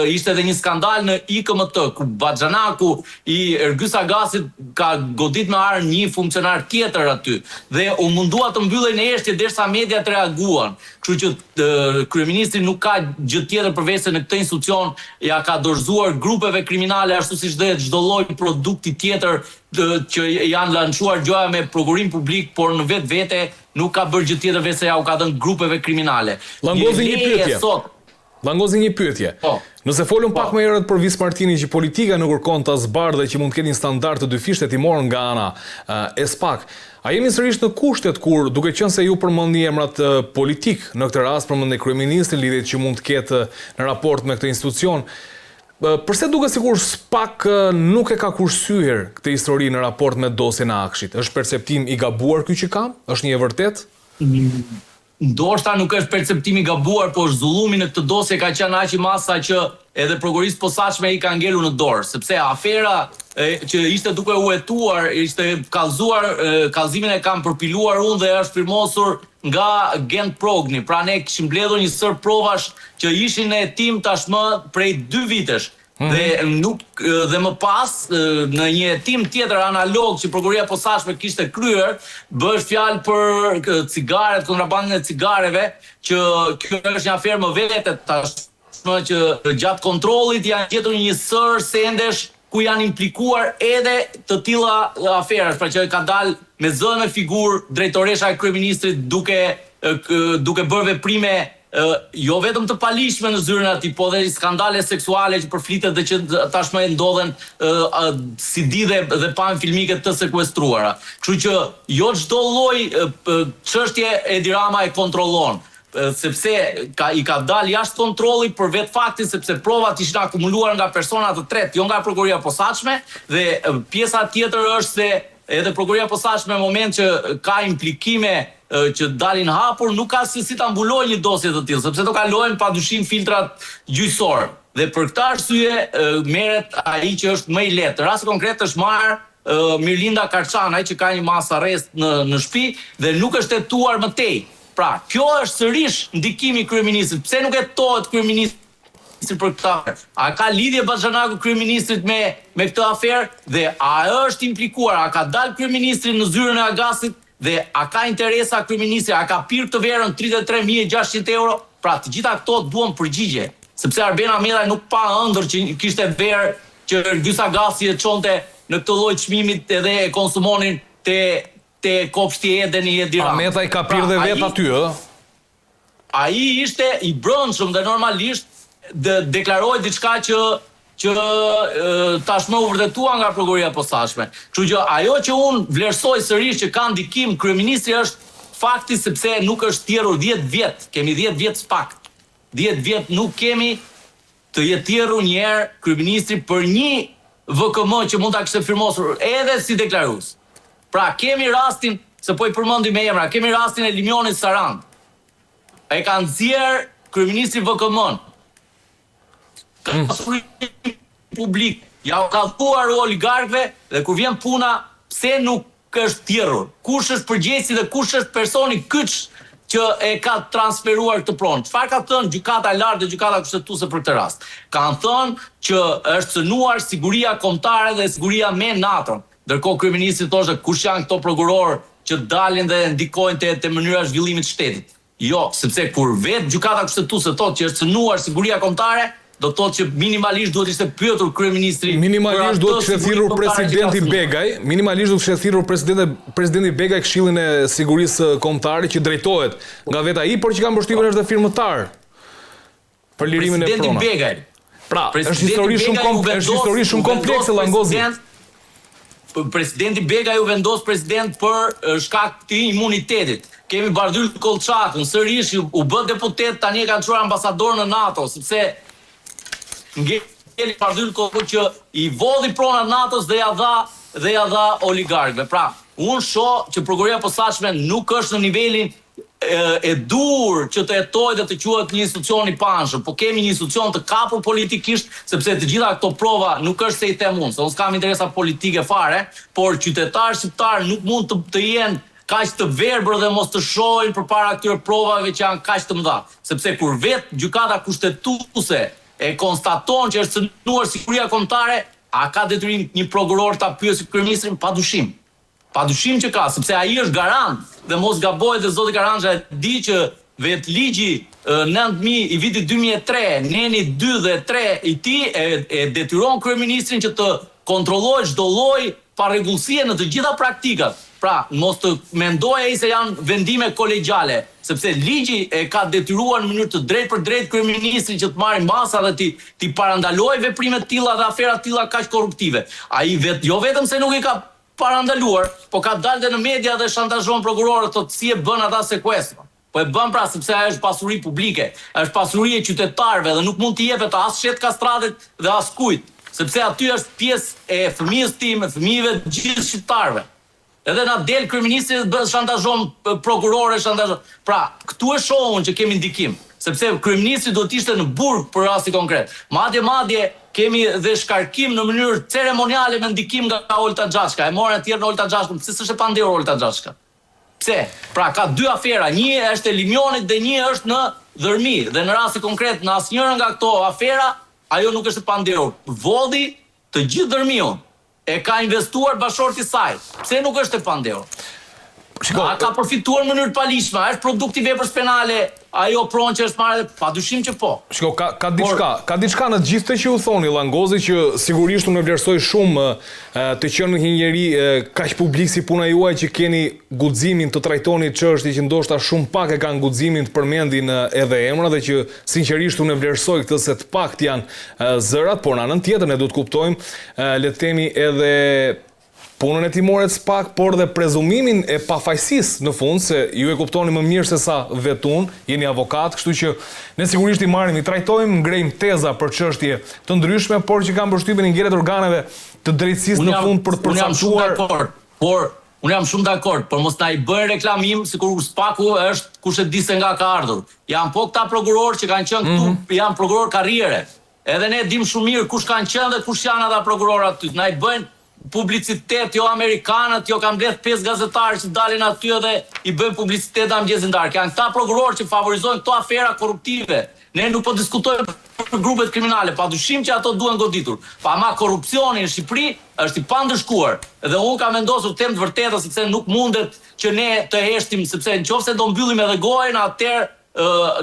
ishte edhe një skandal në IKMT, ku baxhanaku i Ergys Agasit ka godit me armë një funksionar tjetër aty dhe u mundua të mbyllej në heshtje derisa mediat reaguan. Kështu që kryeministri nuk ka gjë tjetër përveçse në këtë institucion ia ka dorëzuar grupeve kriminale ashtu siç dhe çdo lloj produkti tjetër që janë lançuar gjoja me prokurim publik, por në vetvete Nuk ka bërë gjë tjetër veçse ja u ka dhënë grupeve kriminale. Llangozi një pyetje. Sot. Llangozi një pyetje. Po. Nëse folëm pak po. më herët për Vis Martinin që politika nuk kërkon ta zbardhë dhe që mund të ketë një standard të dyfishtë hetimor nga ana e SPAK. A jemi sërish në kushtet kur, duke qenë se ju përmendni emrat politikë, në këtë rast përmendni kryeministrin, lidhjet që mund të ketë në raport me këtë institucion, Përse duket sikur SPAK nuk e ka kursyer këtë histori në raport me dosjen e AKSHI-t? Është perceptim i gabuar ky që kam? Është një e vërtetë? Ndoshta nuk është perceptim i gabuar, por zullumi në këtë dosje ka qenë aq i madh sa që edhe Prokurorisë së Posaçme i ka ngelur në dorë, sepse afera që ishte duke u hetuar, ishte kallëzuar, kallëzimin e kam përpiluar unë dhe është firmosur nga Gent Progni, pra ne kishim mbledhur një sërë provash që ishin në hetim tashmë prej dy vitesh dhe nuk dhe më pas në një hetim tjetër analog që Prokuroria e Posaçme kishte kryer, bëhet fjalë për cigaret, kontrabandën e cigareve, që kjo është një aferë më vete tashmë që gjatë kontrollit janë gjetur një sërë sendesh ku janë implikuar edhe të tilla aferash, pra që ka dalë me zë e me figurë drejtoresha e kryeministrit duke duke bërë veprime jo vetëm të paligjshme në zyrën e atij, po dhe skandale seksuale që përflitet dhe që tashmë ndodhen CD dhe dhe pamje filmike të sekuestruara. Kështu që jo çdo lloj çështje Edi Rama e kontrollon. Sepse ka i ka dalë jashtë kontrolli për vetë faktin sepse provat ishin akumuluar nga persona të tretë, jo nga Prokuroria e Posaçme dhe pjesa tjetër është se edhe Prokuroria e Posaçme në moment që ka implikime që dalin hapur nuk ka se si ta mbulojë një dosje të tillë, sepse do kalojnë padyshim filtrat gjyqësorë dhe për këtë arsye merret ai që është më i lehtë. Në rastin konkret është marrë Mirlinda Karçanaj që ka një masë arrest në në shtëpi dhe nuk është hetuar më tej. Pra, kjo është sërish ndikimi i kryeministrit. Pse nuk hetohet kryeministri për këtë aferë? A ka lidhje baxhanaku i kryeministrit me me këtë aferë dhe a është implikuar, a ka dalë kryeministri në zyrën e Agasit dhe a ka interesa kryeministri, a ka pirë këtë verën 33600 euro? Pra, të gjitha këto duan përgjigje, sepse Arben Ahmetaj nuk pa ëndërr që kishte verë që Ergys Agasi e çonte në këtë lloj çmimit edhe e konsumonin te te kopshti Eden i Edi Ramës. Ahmetaj ka pirë Pra, dhe vetë ai aty, ë? Ai ishte i brendshëm dhe normalisht deklaroi diçka që që tashmë u vërtetua nga Prokuroria e Posaçme. Kështu që ajo që unë vlerësoj sërish që ka ndikim kryeministri është fakti sepse nuk është thirrur 10 vjet, kemi 10 vjet SPAK. 10 vjet nuk kemi të jetë thirrur një herë kryeministri për një VKM që mund ta kishte firmosur edhe si deklarues. Pra kemi rastin, se po i përmendim me emra, kemi rastin e Limionit Sarandë. E ka nxjerrë kryeministri VKM-në. Ka pasuri publike, ja u ka dhuar oligarkëve dhe kur vjen puna pse nuk është thirrur, kush është përgjegjësi dhe kush është personi kyç që e ka transferuar këtë pronë. Çfarë ka thënë Gjykata e Lartë dhe Gjykata Kushtetuese për këtë rast? Kanë thënë që është cënuar siguria kombëtare dhe siguria me NATO-n. Ndërkohë kryeministri thoshte kush janë këto prokurorë që dalin dhe ndikojnë te te mënyra e zhvillimit të shtetit. Jo, sepse kur vetë Gjykata Kushtetuese thotë që është cënuar siguria kombëtare, do të thotë që minimalisht duhet të ishte pyetur kryeministri për Minimalisht duhet atë kishte siguri thirrur kombëtare që ka presidenti cënuar. Begaj, minimalisht duhet kishte thirrur presidente presidenti Begaj Këshillin e Sigurisë Kombëtare që drejtohet nga vetë ai, por që kam përshtypjen është dhe firmëtar për lirimin e Presidenti pronave. Begaj. Pra, është Presidenti histori shumë Begaj u kom, është vendos histori u shumë vendos komplekse Llangozi. president Presidenti Begaj u vendos president për shkak të imunitetit. Kemi Bardhyl Kollçakun, sërish u bë deputet, tani e kanë çuar ambasador në NATO, sepse ngeli Bardhyl Kollçaku që i vodhi pronat NATO-s dhe ja dha dhe ja dha oligarkëve. Pra, unë shoh që prokuroria e posaçme nuk është në nivelin e duhur që të hetojë dhe të quhet një institucion i paanshëm, po kemi një institucion të kapur politikisht, sepse të gjitha këto prova nuk është se i them unë, se unë s'kam interesa politike fare, por qytetarët shqiptarë nuk mund të të jenë kaq të verbër dhe mos të shohin përpara këtyre provave që janë kaq të mëdha, sepse kur vetë Gjykata Kushtetuese e konstaton që është cënuar siguria kombëtare, a ka detyrim një prokuror ta pyesë kryeministrin? Padyshim. Padyshim që ka, sepse ai është garant dhe mos gaboj dhe zoti Karanxha e di që vetë ligji 9000 i vitit 2003, neni 2 dhe 3 i tij e, e detyron kryeministrin që të kontrollojë çdo lloj parregullsie në të gjitha praktikat. Pra, mos të mendojë ai se janë vendime kolegjiale, sepse ligji e ka detyruar në mënyrë të drejtpërdrejtë kryeministrin që të marrë masa dhe t'i t'i parandalojë veprime të tilla dhe afera të tilla kaq korruptive. Ai vet jo vetëm se nuk i ka parandaluar, po ka dalë dhe në media dhe shantazhon prokurorët, thotë si e bën ata sekuestro. Po e bën pra sepse ajo është pasuri publike, është pasuri e qytetarëve dhe nuk mund t'i jepet as Shet Kastratit dhe as kujt, sepse aty është pjesë e fëmijës tim, e fëmijëve të gjithë shqiptarëve. Edhe na del kryeministri dhe bën shantazhon prokurorë, shantazhon. Pra, këtu e shoh unë që kemi ndikim, sepse kryeministri duhet të ishte në burg për rastin konkret. Madje madje kemi dhe shkarkim në mënyrë ceremoniale me ndikim nga Olta Xhaçka. E morën etj në Olta Xhaçkën, pse s'është e pandehur Olta Xhaçka? Pse? Pra ka dy afera, një është e Limionit dhe një është në Dhërmi dhe në rastin konkret në asnjërën nga këto afera ajo nuk është e pandehur. Vodhi të gjithë Dhërmiun. E ka investuar bashkëshorti i saj. Pse nuk është e pandehur? Shiko, A ka përfituar në mënyrë të paligjshme? A është produkt i veprës penale ajo pronë që është marrë? Padyshim që po. Shiko, ka ka diçka, ka diçka në të gjithë këtë që ju thoni Llangozi që sigurisht unë e vlerësoj shumë të qenit një njeri kaq publik si puna juaj që keni guximin të trajtoni çështje që ndoshta shumë pak e kanë guximin të përmendin edhe emra dhe që sinqerisht unë e vlerësoj këtë se të paktë janë zërat, por në anën tjetër ne duhet të kuptojmë le të themi edhe punën hetimore të SPAK, por dhe prezumimin e pafajësisë në fund, se ju e kuptoni më mirë se sa vetë unë, jeni avokat, kështu që ne sigurisht i marrim, i trajtojmë, ngrejmë teza për çështje të ndryshme, por që kam përshtypjen i ngelet organeve të drejtësisë në fund për të Unë jam shumë përcaktuar dakord, por unë jam shumë dakord, por mos na i bëjnë reklamim sikur SPAK-u është kush e di se nga ka ardhur. Janë po këta prokurorë që kanë qenë këtu, mm -hmm. janë prokurorë karriere. Edhe ne dimë shumë mirë kush kanë qenë dhe kush janë ata prokurorë aty. Na i bëjnë publicitet, jo amerikanët, jo kanë mbledh 5 gazetarë që dalin aty edhe i bëjnë publicitet nga mëngjesi në darkë. Janë këta prokurorë që favorizojnë këto afera korruptive. Ne nuk po diskutojmë për grupet kriminale, padyshim që ato duhen goditur. Pa ama korrupsioni në Shqipëri është i pandëshkuar. Dhe unë kam vendosur të them të vërtetën sepse nuk mundet që ne të heshtim, sepse nëse do mbyllim edhe gojën, atëherë.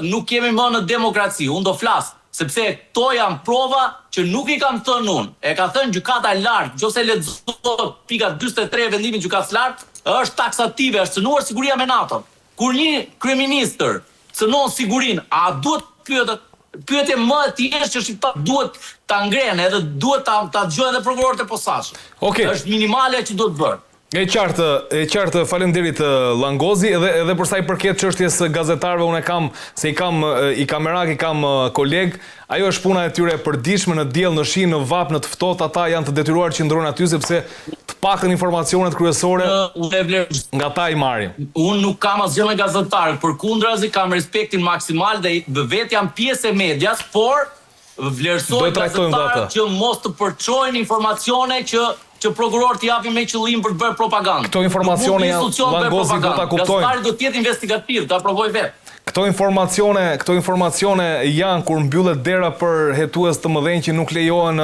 nuk jemi më në demokraci. Unë do flas, sepse këto janë prova që nuk i kam thënë unë. E ka thënë Gjykata e Lartë, nëse lexohet pika 43 e vendimit të Gjykatës së Lartë, është taksative, është cënuar siguria me NATO-n. Kur një kryeministër cënon sigurinë, a duhet të pyetet? Pyetje më e thjeshtë që shqiptarët duhet ta ngrenë edhe duhet ta ta dëgjojnë edhe prokurorët e posaçëm. Okej. Është minimalja që duhet bërë. E qartë, e qartë, faleminderit Llangozi, edhe edhe për sa i përket çështjes së gazetarëve, unë e kam se i kam i kam merak, i kam kolegë, ajo është puna e tyre e përditshme në diell, në shi, në vapë, në të ftohtë, ata janë të detyruar të qëndrojnë aty sepse të paktën informacionet kryesore Unë e vlerësoj. nga ta i marrin. Unë nuk kam asgjë me gazetarët, përkundrazi kam respektin maksimal dhe vetë jam pjesë e medias, por Vlerësoj gazetarët që mos të përçojnë informacione që që prokurorët i japin me qëllim për të bërë propagandë. Këto informacione janë Llangozi do ta kuptojnë. Gazetari do të jetë investigativ, ta provojë vetë. Këto informacione, këto informacione janë kur mbyllet dera për hetues të mëdhenj që nuk lejohen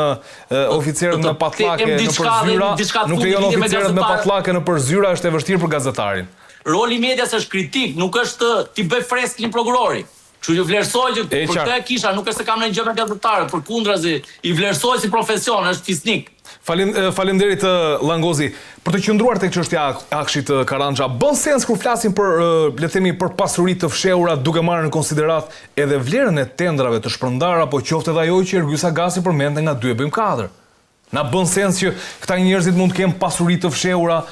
oficerët me patllake nëpër zyra, nuk lejohen oficerët me patllake nëpër zyra, është e vështirë për gazetarin. Roli i medias është kritik, nuk është t'i bëjë fresk një prokurori. Kështu që vlerësoj që për këtë e kisha, nuk është se kam ndonjë gjë me gazetarët, përkundrazi, i vlerësoj si profesion, është fisnik. Faleminderit Llangozi. Për të qëndruar tek çështja e AKSHI-t Karanxha, bën sens kur flasim për, le të themi, për pasuri të fshehura duke marrë në konsideratë edhe vlerën e tendrave të shpërndarë apo qoftë edhe ajo që Ergys Agasi përmendte nga dy e bëjmë katër. Na bën sens që këta njerëzit mund të kenë pasuri të fshehura,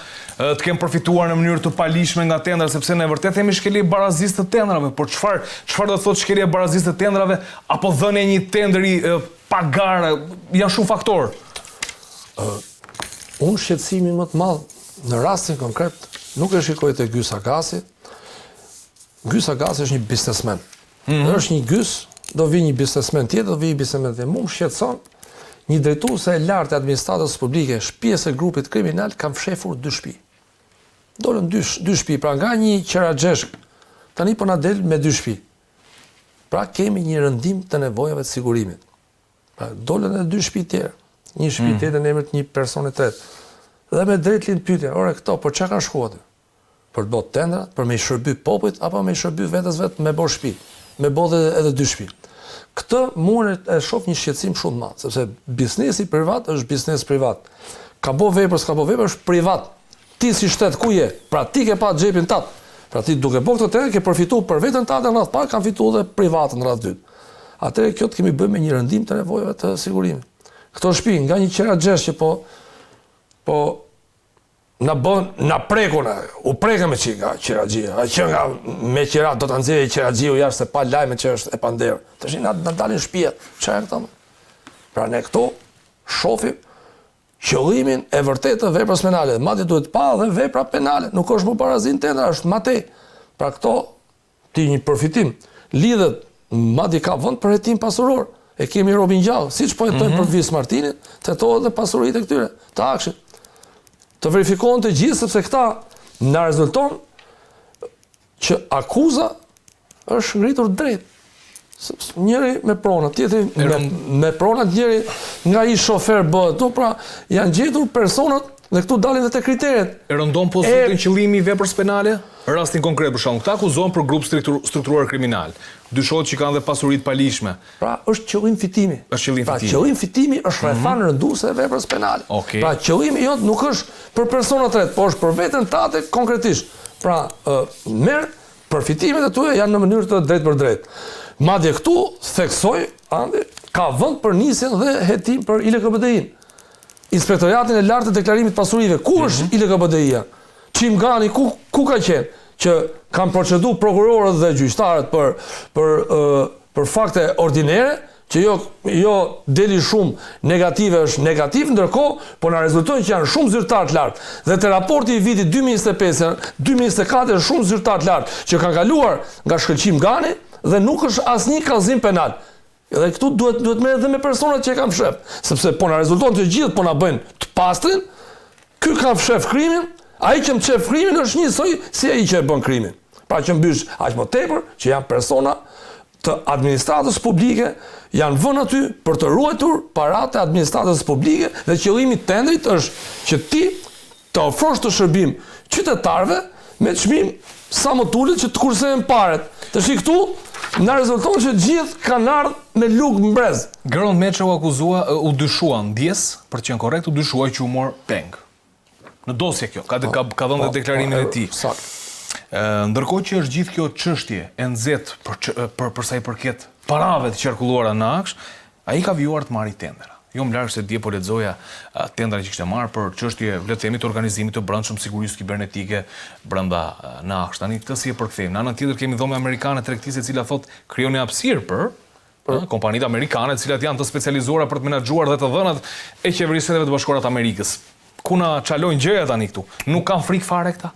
të kenë përfituar në mënyrë të paligjshme nga tendrat, sepse ne vërtet themi shkelje e barazisë të tendrave, por çfarë çfarë do të thotë shkelje e barazisë të tendrave apo dhënia e një tenderi pa garë, janë shumë faktorë. Unë shqetësimin më të madh në rastin konkret nuk e shikoj te Gys Agasi. Gys Agasi është një biznesmen. Mm -hmm. Është një Gys, do vi një biznesmen tjetër, do vi një biznesmen tjetër. Mu më shqetëson një drejtuese e lartë e administratës publike, është pjesë e grupit kriminal, kanë fshefur dy shtëpi. Dolën dy, dy shtëpi, pra nga një qeraxhesh, tani po na del me dy shtëpi. Pra kemi një rëndim të nevojave të sigurimit. Pra dolën edhe dy shtëpi tjera. Një shtëpi mm. tjetër në emër të një personi të tretë. Dhe me drejt lind pyetja, ore këto, po çka kanë shkuar aty? Për të bo tendra, për me i shërby popullit apo me i shërby vetes vet me bo shpi, me bo dhe edhe dy shpi. Këtë mua e shoh një shqetësim shumë të madh, sepse biznesi privat është biznes privat. Ka bo vepër, s'ka bo vepër, është privat. Ti si shtet ku je? Pra ti ke pa xhepin tat. Pra ti duke bo këtë tender ke përfitu për veten tate në radhë të parë, kanë fitu dhe privatët në radhë të dytë. Atëherë kjo të kemi bëjmë me një rëndim të nevojave të sigurimit. Këto shtëpi nga një qeraxhesh që po po Na bën, na preku na, u prekëm me çika, qiraxhia, a që nga me qira do ta nxjerrë qiraxhiu jashtë se pa lajme që është e pandehur. Tash na na dalin shtëpiat. Çfarë janë këto? Pra ne këtu shohim qëllimin e vërtetë të veprës penale. Madje duhet pa dhe vepra penale, nuk është më barazi në tendra, është më tej. Pra këto Ti një përfitim lidhet madje ka vend për hetim pasuror. E kemi robin gjallë, siç po hetojmë mm -hmm. për Vis Martinin, të hetohet dhe pasuritë e këtyre, të AKSHI-t. Të verifikohen të gjithë sepse këta na rezulton që akuza është ngritur drejt. Njëri me prona, tjetri me, me prona, njëri nga i shofer bëhet. Do pra janë gjetur personat dhe këtu dalin edhe te kriteret. E rëndon pozitën qëllimi i veprës penale? Rastin konkret për shembull, këta akuzohen për grup strukturuar kriminal. Dyshohet që kanë dhe pasuri të paligjshme. Pra është qëllim fitimi. Është qëllim pra, fitimi. Pra qëllim fitimi është rrethanë mm -hmm. rënduese e veprës penale. Okay. Pra qëllimi jot nuk është për persona të tretë, por është për veten tate konkretisht. Pra merr Përfitimet e tua janë në mënyrë të drejtpërdrejtë. Madje këtu, theksoj, Andi, ka vend për nisjen dhe hetim për ILKBDI-n. Inspektoriatin e Lartë të Deklarimit të Pasurive, ku është mm -hmm. ILKBDI-ja? Çim Gani, ku, ku ka qenë? Që kanë procedu prokurorët dhe gjyqtarët për, për, për fakte ordinere, që jo jo deli shumë negative është negativ, ndërkohë po na rezultojnë që janë shumë zyrtarë të lartë. Dhe te raporti i vitit 2025 janë 2024 janë shumë zyrtarë të lartë që kanë kaluar nga Shkëlqim Gani dhe nuk është asnjë kallëzim penal. Dhe këtu duhet duhet merret dhe me personat që e kanë fshef, sepse po na rezulton të gjithë po na bëjnë të pastrin, Ky ka fshef krimin, ai që mshef krimin është njësoj si ai që e bën krimin. Pra që mbysh aq më tepër që janë persona të administratës publike janë vënë aty për të ruajtur paratë e administratës publike dhe qëllimi i tendrit është që ti të ofrosh të shërbim qytetarëve. me çmim sa më të ulët që të kursehen paret. Tashi këtu na rezulton që të gjithë kanë ardhur me lugë në brez. Gerond Meçe u akuzua, u dyshua, ndjesë, për të qenë korrekt, u dyshua që u mor peng. Në dosje kjo, ka, ka, ka dhënë dhe po, deklarimin po, e tij. Saktë. Ndërkohë që është gjithë kjo çështje e nxehtë për, për, për sa i përket parave të qarkulluara në AKSH, ai ka vijuar të marrë tendera. Jo më larg se dje po lexoja tenderat që kishte marrë për çështje, le të themi, të organizimit të brendshëm, sigurisë kibernetike brenda në AKSH. Tani këtë si e përkthejmë? Në anën tjetër kemi Dhomën Amerikane të Tregtisë e cila thotë krijoni hapësirë për për kompanitë amerikane, të cilat janë të specializuara për të menaxhuar dhe të dhënat e qeverisë Shteteve të Bashkuara të Amerikës. Ku na çalojnë gjëja tani këtu? Nuk kanë frikë fare këta?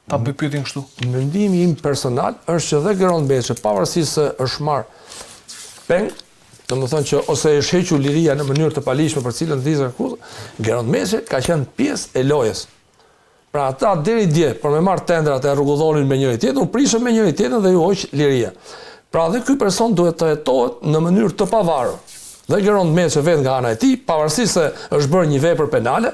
Ta bëj pyetjen kështu. Mendimi im personal është që dhe Gerond Meçe, pavarësisht se është marrë peng, domethënë që ose është hequr liria në mënyrë të paligjshme për cilën disa akuzë, Gerond Meçe ka qenë pjesë e lojës. Pra ata deri dje për me marrë tenderat e rrugullonin me njëri tjetrin, u prishën me njëri tjetrin dhe iu hoq liria. Pra dhe ky person duhet të hetohet në mënyrë të pavarur. Dhe Gerond Meçe vetë nga ana e tij, pavarësisht se është bërë një vepër penale,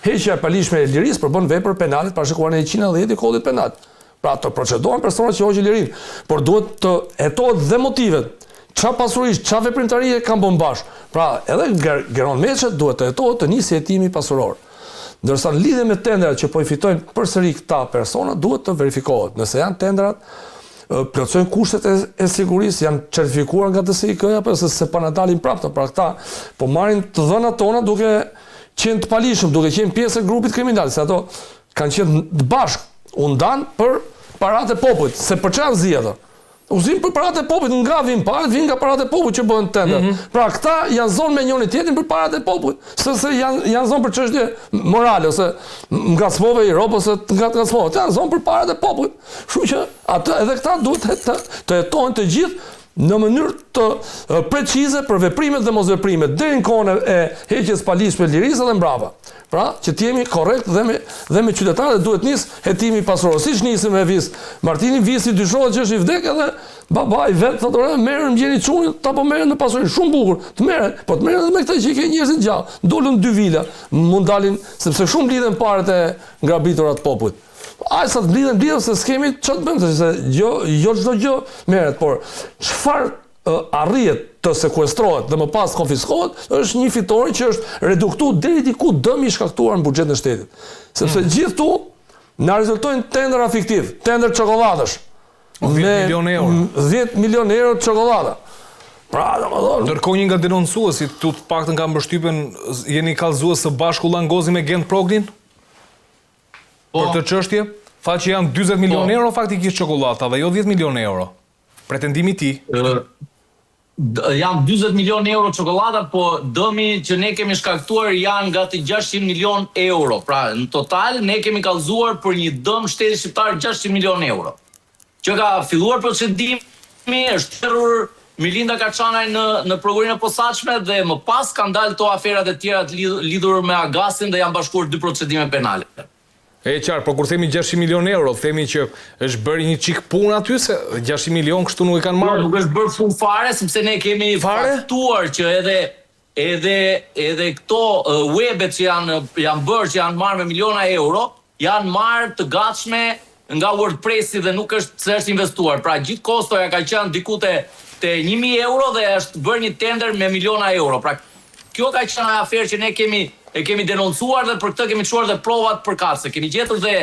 heqja e paligjshme e lirisë përbën vepër penale të parashikuar në 190 i Kodit Penal. Pra të procedohen personat që hoqën lirinë, por duhet të hetohet dhe motivet. Ça pasurish, ça veprimtarie kanë bërë bashkë. Pra edhe Gerond Meçe duhet të hetohet të nisë hetimi pasuror. Ndërsa në lidhje me tenderat që po i fitojnë përsëri këta persona, duhet të verifikohet nëse janë tenderat plotësojnë kushtet e, e sigurisë, janë certifikuar nga DSIK-ja apo se se pa na dalin prapë, pra këta po marrin të dhënat tona duke qenë të paligjshëm, duke qenë pjesë e grupit kriminal, se ato kanë qenë të bashkë, u ndanë për paratë e popullit, se për çfarë zi ato? U zinë për paratë e popullit, nga vijnë paratë, vijnë nga paratë e popullit që bëhen tender. Mm -hmm. Pra këta janë zonë me njëri tjetrin për paratë e popullit, sepse janë janë zonë për çështje morale ose ngacmove i rob ose nga ngacmove. Ata janë zonë për paratë e popullit. Kështu që atë edhe këta duhet të të, të hetohen të gjithë në mënyrë të precize për veprimet dhe mosveprimet deri në kohën e heqjes paligjshme lirisë dhe mbrapa. Pra, që të jemi korrekt dhe me dhe me qytetarët duhet nis hetimi pasuror. Siç nisi me Vis Martinin, Visi dyshohet që është i vdekur edhe babai vet thotë ore merren më gjeni çunin, ta po merren në pasuri shumë bukur, të merren, po të merren edhe me këtë që i ke njerëzit gjallë. Dolën dy vila, mund dalin sepse shumë lidhen paret e grabitura të popullit. Aq sa të mblidhen, mblidhen se s'kemi çfarë të bëjmë, se jo jo çdo gjë merret, por çfarë arrihet të sekuestrohet dhe më pas konfiskohet, është një fitore që është reduktu deri diku dëmi i shkaktuar në buxhetin e shtetit. Sepse mm. gjithë këtu na rezultojnë tendera fiktiv, tender çokollatash. 10 milion euro. 10 milion euro çokollata. Pra, domethënë. Ndërkohë një nga denoncuesit, këtu të paktën kam përshtypjen, jeni kallëzues së bashku Llangozi me Gent Prognin? Po. Për këtë çështje, tha që janë 40 milion po. euro faktikisht çokollata dhe jo 10 milion euro. Pretendimi i tij. Janë 40 milion euro çokollata, po dëmi që ne kemi shkaktuar janë gati 600 milion euro. Pra, në total ne kemi kallëzuar për një dëm shtetit shqiptar 600 milion euro. Që ka filluar procedimi, është thirrur Mirlinda Karçanaj në në Prokurorinë e Posaçme dhe më pas kanë dalë këto aferat e tjera të lidhur me Agasin dhe janë bashkuar dy procedime penale. E qartë, por kur themi 600 milionë euro, themi që është bërë një çik punë aty se 600 milionë kështu nuk e kanë marrë. Jo, nuk është bërë punë fare sepse ne kemi fare? faktuar që edhe edhe edhe këto webet që janë janë bërë që janë marrë me miliona euro, janë marrë të gatshme nga WordPress-i dhe nuk është se është investuar. Pra gjithë kostoja ka qenë diku te te 1000 euro dhe është bërë një tender me miliona euro. Pra Kjo ka qenë ajo aferë që ne kemi e kemi denoncuar dhe për këtë kemi çuar dhe provat përkatëse. Kemi gjetur dhe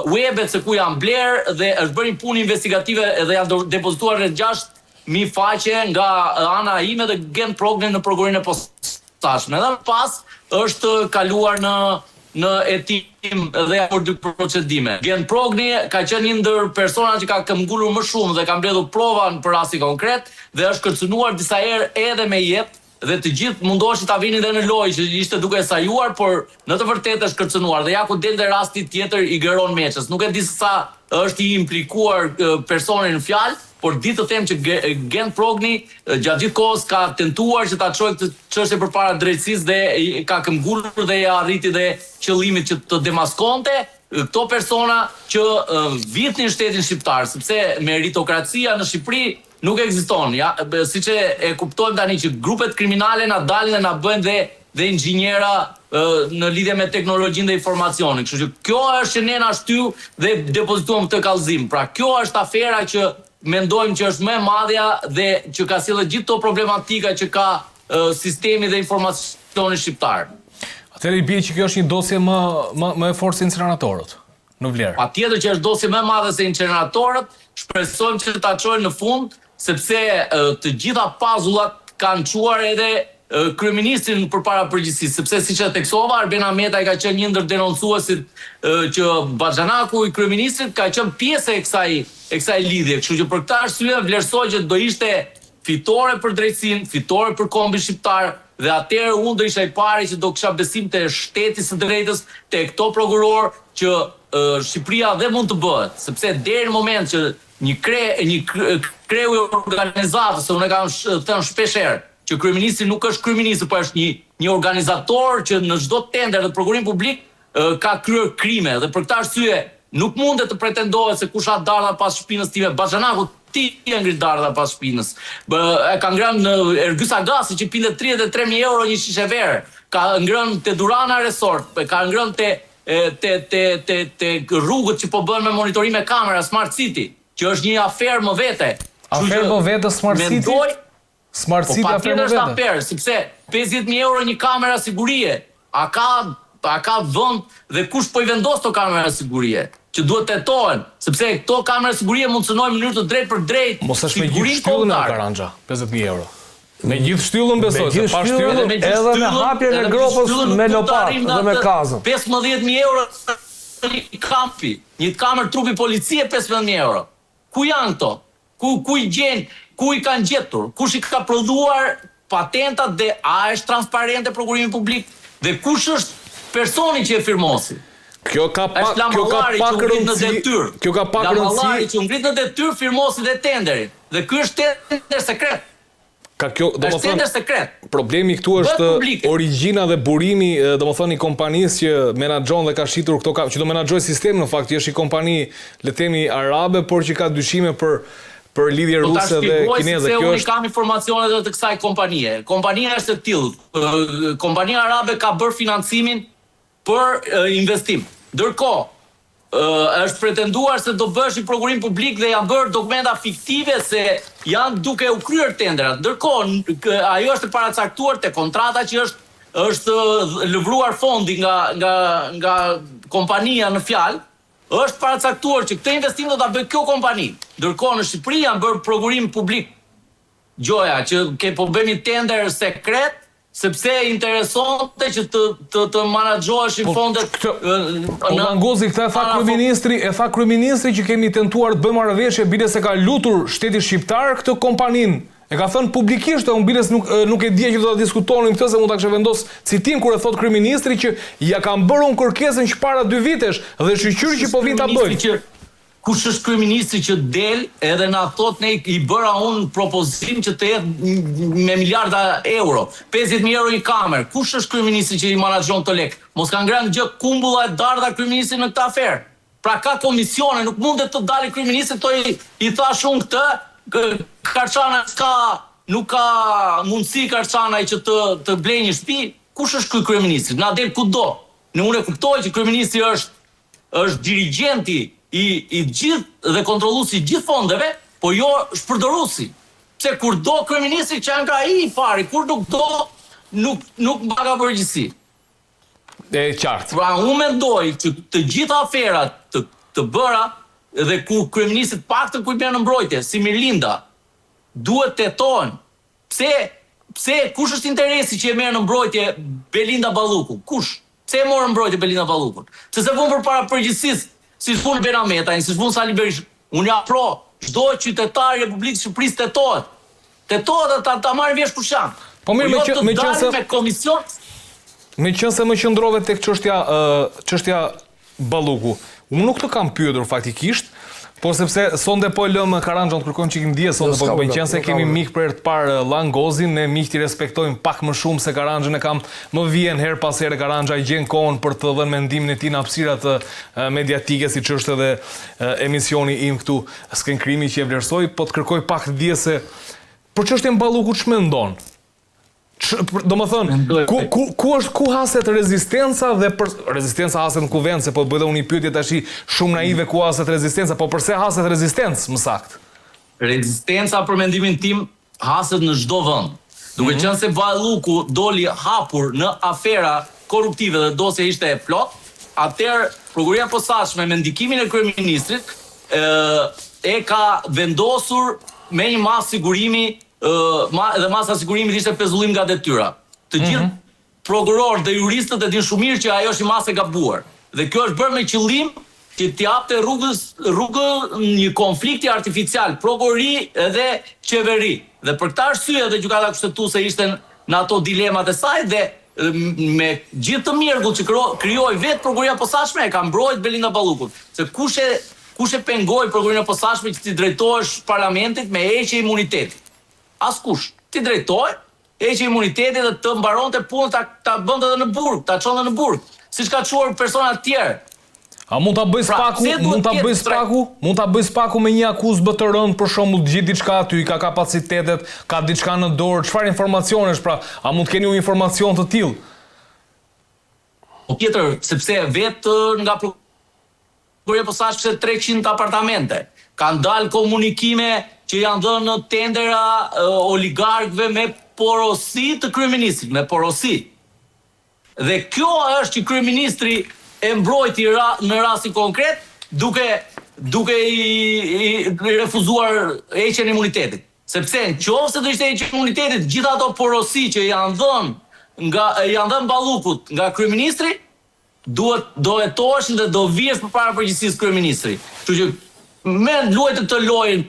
webet se ku janë blerë dhe është bërë një punë investigative dhe janë depozituar rreth 6000 faqe nga ana ime dhe Gent Progni në Prokurorinë e Posaçme. Dhe më pas është kaluar në në hetim dhe janë bërë dy procedime. Gent Progni ka qenë një ndër personat që ka këmbgulur më shumë dhe ka mbledhur prova për rastin konkret dhe është kërcënuar disa herë edhe me jetë dhe të gjithë mundoheshin ta vinin dhe në lojë që ishte duke e sajuar, por në të vërtetë është kërcënuar dhe ja ku del dhe rasti tjetër i Geron Meçës. Nuk e di se sa është i implikuar personi në fjalë, por di të them që Gent Progni gjatë gjithë kohës ka tentuar që ta çojë këtë çështje përpara drejtësisë dhe ka këmbgulur dhe ia arriti dhe qëllimit që të demaskonte këto persona që vidhnin shtetin shqiptar, sepse meritokracia në Shqipëri Nuk ekziston, ja, siç e e kuptojmë tani që grupet kriminale na dalin dhe na bëjnë dhe dhe inxhiniera në lidhje me teknologjinë dhe informacionin. Kështu që kjo është që ne na shtyu dhe depozituam këtë kallëzim. Pra kjo është afera që mendojmë që është më e madhja dhe që ka sjellë gjithë këto problematika që ka sistemi dhe informacioni shqiptar. Atëherë i bie që kjo është një dosje më më më e fortë se inceneratorët në vlerë. Patjetër që është dosje më e madhe se inceneratorët, shpresojmë që ta çojnë në fund, sepse të gjitha pazullat kanë çuar edhe kryeministrin përpara përgjegjësisë, sepse siç e theksova, Arben Ahmetaj ka qenë një ndër denoncuesit që baxhanaku i kryeministrit ka qenë pjesë e kësaj e kësaj lidhje, kështu që për këtë arsye vlerësoj që do ishte fitore për drejtësinë, fitore për kombin shqiptar dhe atëherë unë do isha i pari që do kisha besim te shteti i së drejtës, te këto prokurorë që Shqipëria dhe mund të bëhet, sepse deri në moment që Një kre, një kreu i organizatës, se unë e kam thënë shpesh herë, që kryeministri nuk është kryeministër, por është një një organizator që në çdo tender dhe prokurim publik ka kryer krime dhe për këtë arsye nuk mundet të pretendohet se kush ha dardha pas shpinës time, baxhanaku ti e ngrit dardha pas shpinës. E ka ngrënë Ergys Agasi që pinte 33000 euro një shishe verë, ka ngrënë te Durana Resort, ka ngrënë te te te te te rrugët që po bëhen me monitorim me kamera Smart City, që është një aferë më vete. Aferë më vete Smart City? Mendoj, Smart po City aferë më vete. Po patjetër është aferë, sepse 50000 euro një kamera sigurie, a ka a ka vend dhe kush po i vendos këto kamera sigurie? që duhet të hetohen, sepse këto kamera sigurie mund të cënojnë në mënyrë të drejtpërdrejtë Mos është me gjithë shtyllën e Karanxha, 50000 euro. Me gjithë shtyllën besoj, se pa shtyllën edhe me hapjen e gropës me lopatë dhe me kazëm. 15000 euro një kampi, një kamer trupi policie 15000 euro. Ku janë këto? Ku ku i gjen, ku i kanë gjetur? Kush i ka prodhuar patentat dhe a është transparente prokurimi publik? Dhe kush është personi që e firmosi? Kjo ka pak kjo ka pak rëndësi. Kjo ka pak rëndësi. Lamallari që u ngrit në detyrë firmosi dhe tenderin. Dhe ky është tender sekret. Ka kjo, domethënë, sekret. Problemi këtu është origjina dhe burimi, domethënë i kompanisë që menaxhon dhe ka shitur këto ka, që do menaxhojë sistemin në fakt, që është një kompani, le të themi arabe, por që ka dyshime për për lidhje po ruse dhe kineze. Kjo është. Unë kam informacione edhe të kësaj kompanie. Kompania është e tillë. Kompania arabe ka bërë financimin për investim. Ndërkohë, është pretenduar se do bëhesh një prokurim publik dhe janë bërë dokumenta fiktive se janë duke u kryer tenderat. Ndërkohë, ajo është e paracaktuar te kontrata që është është lëvruar fondi nga nga nga kompania në fjalë, është paracaktuar që këtë investim do ta bëjë kjo kompani. Ndërkohë në Shqipëri janë bërë prokurim publik. Gjoja që ke po bëjmë një tender sekret Sepse interesonte që të të të manaxhoheshin po, fondet këtë, po Llangozi këtë e tha kryeministri, e tha kryeministri që kemi tentuar të bëjmë marrëveshje, bile se ka lutur shteti shqiptar këtë kompaninë. E ka thënë publikisht, e unë biles nuk nuk e dija që do ta diskutonim këtë se mund ta kisha vendos citim kur e thotë kryeministri që ia kam bërë unë kërkesën që para dy vitesh dhe shyqyr që po vijnë ta bëjnë. Kush është kryeministri që del edhe na thotë ne i bëra unë propozim që të jetë me miliarda euro, 50 mijë euro një kamer, kush është kryeministri që i manaxhon këto lekë? Mos ka ngrënë gjë kumbulla e dardha kryeministri në këtë aferë. Pra ka komisione, nuk mundet të dali kryeministri të thotë i thash unë këtë, Karçanaj s'ka nuk ka mundësi Karçanaj që të të blejë një shtëpi, kush është ky kryeministri? Na del kudo. Në unë e kuptoj që kryeministri është është dirigjenti i i gjithë dhe kontrolluesi i gjithë fondeve, po jo shpërdoruesi. Pse kur do kryeministri qenka ai i pari, kur nuk do nuk nuk mban përgjegjësi. E qartë. Pra unë mendoj që të gjitha aferat të të bëra dhe ku kryeministri të paktën ku i merr në mbrojtje, si Mirlinda, duhet të hetohen. Pse pse kush është interesi që e merr në mbrojtje Belinda Balluku? Kush? Pse e morën në mbrojtje Belinda Ballukun? Pse s'e vunë përpara përgjegjësisë, siç vunë Arben Ahmetajn, siç vunë Sali Berishën? Unë jam pro, çdo qytetar i Republikës së Shqipërisë të hetohet. Të hetohet dhe ta ta marrin vesh kush janë. Po mirë, po jo me që, me komision Meqenëse më qëndrove tek çështja çështja Balluku. Unë nuk të kam pyetur faktikisht, por sepse sonte po e lëmë Karanxhon të kërkojmë çik ndjesë sonte, po meqenëse kemi mik për herë të parë Llangozin, ne miqtë i respektojmë pak më shumë se Karanxhën e kam, më vjen herë pas here Karanxha i gjen kohën për të dhënë mendimin e tij në hapësirat mediatike siç është edhe emisioni im këtu Skenë Krimi që e vlerësoj, po të kërkoj pak ndjesë për çështjen Balluku ç'mendon? Domethënë, ku, ku, ku është, ku haset rezistenca dhe për, rezistenca haset në kuvend, se po bëj dhe unë një pyetje tashi shumë naive ku haset rezistenca, po përse haset rezistencë, më saktë? Rezistenca për mendimin tim haset në çdo vend. Duke mm -hmm. qenë se Balluku doli hapur në afera korruptive dhe dosja ishte e plotë, atëherë prokuroria e posaçme me ndikimin e kryeministrit e, e ka vendosur me një masë sigurimi dhe masa e sigurimit ishte pezullim nga detyra. Të gjithë mm -hmm. prokurorët dhe juristët e dinë shumë mirë që ajo është një masë e gabuar. Dhe kjo është bërë me qëllim që t'i hapte rrugës rrugë një konflikti artificial prokurori dhe qeveri. Dhe për këtë arsye edhe Gjykata Kushtetuese ishte në ato dilemat e saj dhe me gjithë të mjergull që krijoi vetë prokuroria e posaçme e ka mbrojt Belinda Ballukun. Se kush e Kush e pengoi Prokurorinë e Posaçme që t'i drejtohesh Parlamentit me heqje imuniteti? Askush. T'i drejtohej, heqje imuniteti dhe të mbaronte punën ta ta bënte edhe në burg, ta çonte në burg, siç ka çuar persona të tjerë. A mund ta bëjë pra, SPAK-u, mund ta bëjë SPAK-u, mund ta bëjë SPAK-u me një akuzë më të rëndë, për shembull, të gjejë diçka aty, ka kapacitetet, ka diçka në dorë, çfarë informacionesh pra, a mund të keni ju informacion të tillë? Po tjetër, sepse vetë nga Prokuroria e Posaçme 300 apartamente. Kanë dalë komunikime që janë dhënë në tendera oligarkëve me porosi të kryeministrit, me porosi. Dhe kjo është që kryeministri e mbrojti ra, në rastin konkret duke duke i, i, i refuzuar heqjen e imunitetit. Sepse në qoftë se do ishte heqje imunitetit, gjithë ato porosi që janë dhënë nga janë dhënë Ballukut nga kryeministri, Duhet do hetoheshin dhe do vihesh përpara përgjegjësisë kryeministri. Kështu që me luajtën këtë lojën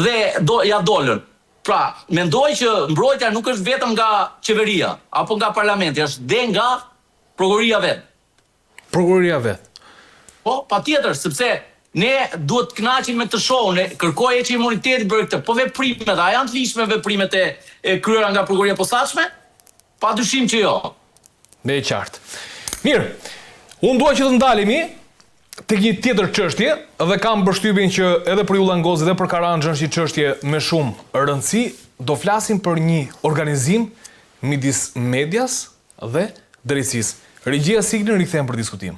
dhe do ja dolën. Pra, mendoj që mbrojtja nuk është vetëm nga qeveria apo nga parlamenti, është dhe nga prokuroria vetë. Prokuroria vetë. Po, patjetër, sepse ne duhet të kënaqemi me këtë show, ne kërkoi heqje imunitetit për këtë. Po veprimet, a janë të ligjshme veprimet e e kryera nga prokuroria e posaçme? Pa dyshim që jo. Dhe e qartë. Mirë, unë dua që të ndalemi tek një tjetër çështje dhe kam përshtypjen që edhe për ju Llangozi dhe për Karanxhën është një çështje me shumë rëndësi. Do flasim për një organizim midis medias dhe drejtësisë. Regjia siglën rikthehem për diskutim.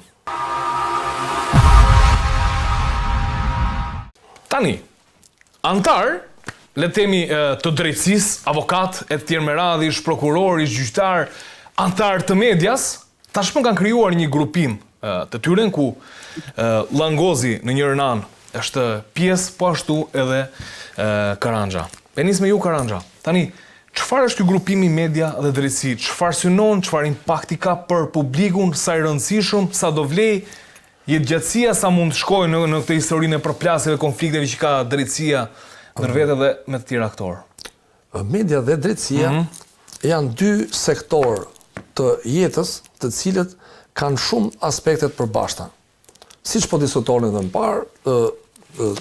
Tani, Anëtarë, le të themi të drejtësisë, avokatë e të tjerë me radhë, ish prokurorë, ish gjyqtarë, anëtarë të medias, tashmë kanë krijuar një grupim të tyren ku Llangozi në njërën anë është pjesë, po ashtu edhe Karanxha. E nis me ju Karanxha. Tani, çfarë është ky grupimi media dhe drejtësi? Çfarë synon, çfarë impakti ka për publikun, sa i rëndësishëm, sa do vlejë, Jetëgjatësia sa mund të shkojë në në këtë historinë e përplasjeve, konflikteve që ka drejtësia ndër vete dhe me të tjerë aktorë. Media dhe drejtësia mm -hmm. janë dy sektorë të jetës të cilët kanë shumë aspekte të përbashkëta. Siç po diskutonin dhe më parë,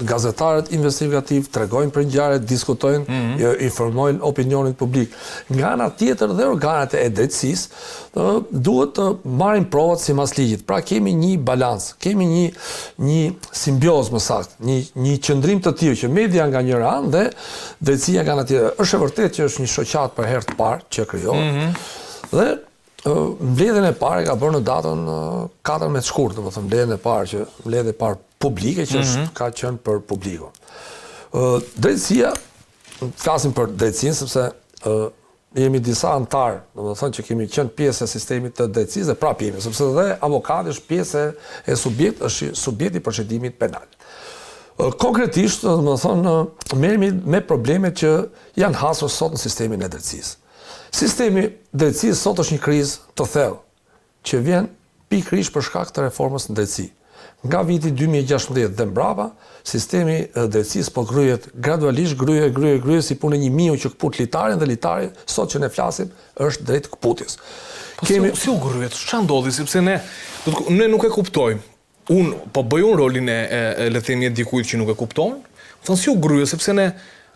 gazetarët investigativë tregojnë për ngjarje, diskutojnë, mm -hmm. informojnë opinionin publik. Nga ana tjetër dhe organet e drejtësisë duhet të marrin provat sipas ligjit. Pra kemi një balancë, kemi një një simbiozë më saktë, një një qëndrim të tillë që media nga njëra anë dhe drejtësia nga ana tjetër. Është e vërtetë që është një shoqatë për herë të parë që krijohet. Mm -hmm. Dhe Mbledhjen e parë e ka bërë në datën 14 shkurt, domethënë mbledhjen e parë që mbledhjen e parë publike që është mm -hmm. ka qenë për publikun. Ë drejtësia, flasim për drejtësinë sepse ë jemi disa anëtarë, domethënë që kemi qenë pjesë e sistemit të drejtësisë dhe prapë jemi, sepse dhe avokati është pjesë e subjekt, është subjekt i procedimit penal. Konkretisht, domethënë, merremi me problemet që janë hasur sot në sistemin e drejtësisë. Sistemi i drejtësisë sot është një krizë të thellë, që vjen pikërisht për shkak të reformës në drejtësi. Nga viti 2016 dhe mbrapa, sistemi i drejtësisë po gryhet gradualisht, gryhet, gryhet, gryhet si puna e një miu që këput litarin dhe litari sot që ne flasim është drejt këputjes. Po Kemi... si, si u gryhet? Ç'a ndodhi? Sepse ne ne nuk e kuptojmë. Unë po bëj unë rolin e, e, e le të themi e dikujt që nuk e kupton. Thonë si u grye sepse ne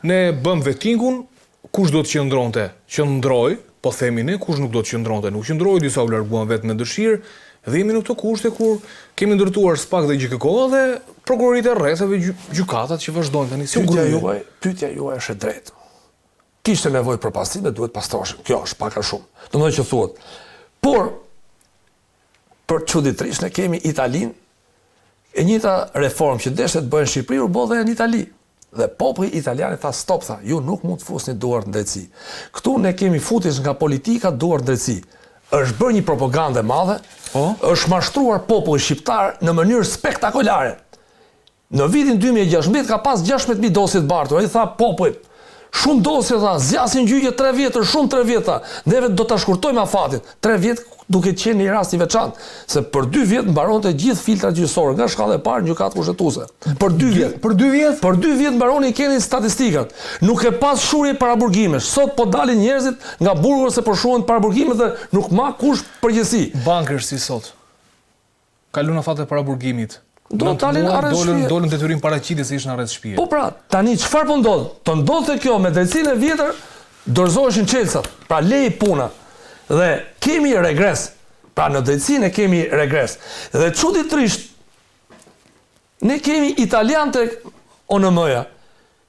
ne bëmë vetingun, kush do të qëndronte, qëndroi, po themi ne, kush nuk do të qëndronte, nuk qëndroi, disa u larguan vetë me dëshirë dhe jemi në këto kushte kur kemi ndërtuar SPAK dhe GJKKO dhe prokuroritë e rretheve, gjykatat që vazhdojnë tani si u grye. Pyetja juaj, pyetja juaj është e drejtë. Kishte nevojë për pastrim dhe duhet pastroheshim. Kjo është pak a shumë. Domethënë që thuhet. Por për çuditërisht ne kemi Italinë, e njëjta reformë që deshte të bëhej në Shqipëri u bë dhe në Itali. Dhe populli italian i tha stop tha, ju nuk mund të fusni duart në drejtësi. Këtu ne kemi futje nga politika duart në drejtësi. Është bërë një propagandë e madhe, po? është mashtruar populli shqiptar në mënyrë spektakolare. Në vitin 2016 ka pas 16.000 dosje të bartura, i tha popullit, shumë dosje tha, zgjasin gjyqe 3 vjet, është shumë 3 vjet tha. Neve do ta shkurtojmë afatin. 3 vjet duke qenë një rast i veçantë, se për 2 vjet mbaronte gjithë filtrat gjyqësore nga shkalla e parë në gjykatë kushtetuese. Për 2 vjet. Për 2 vjet? Për 2 vjet mbaroni keni statistikat. Nuk ke pas shuarje paraburgimesh. Sot po dalin njerëzit nga burgu se po shuhen paraburgimet dhe nuk ma kush përgjegjësi. Bankersi sot. Kalon afatet e paraburgimit. Do të dalin arrest shtëpie. Dolën dolën detyrim paraqitje se ishin arrest shtëpie. Po pra, tani çfarë po ndodh? Të ndodhte kjo me drejtësinë e vjetër, dorëzoheshin çelësat. Pra lej puna. Dhe kemi regres. Pra në drejtësinë e kemi regres. Dhe çuditërisht ne kemi italian tek ONM-ja.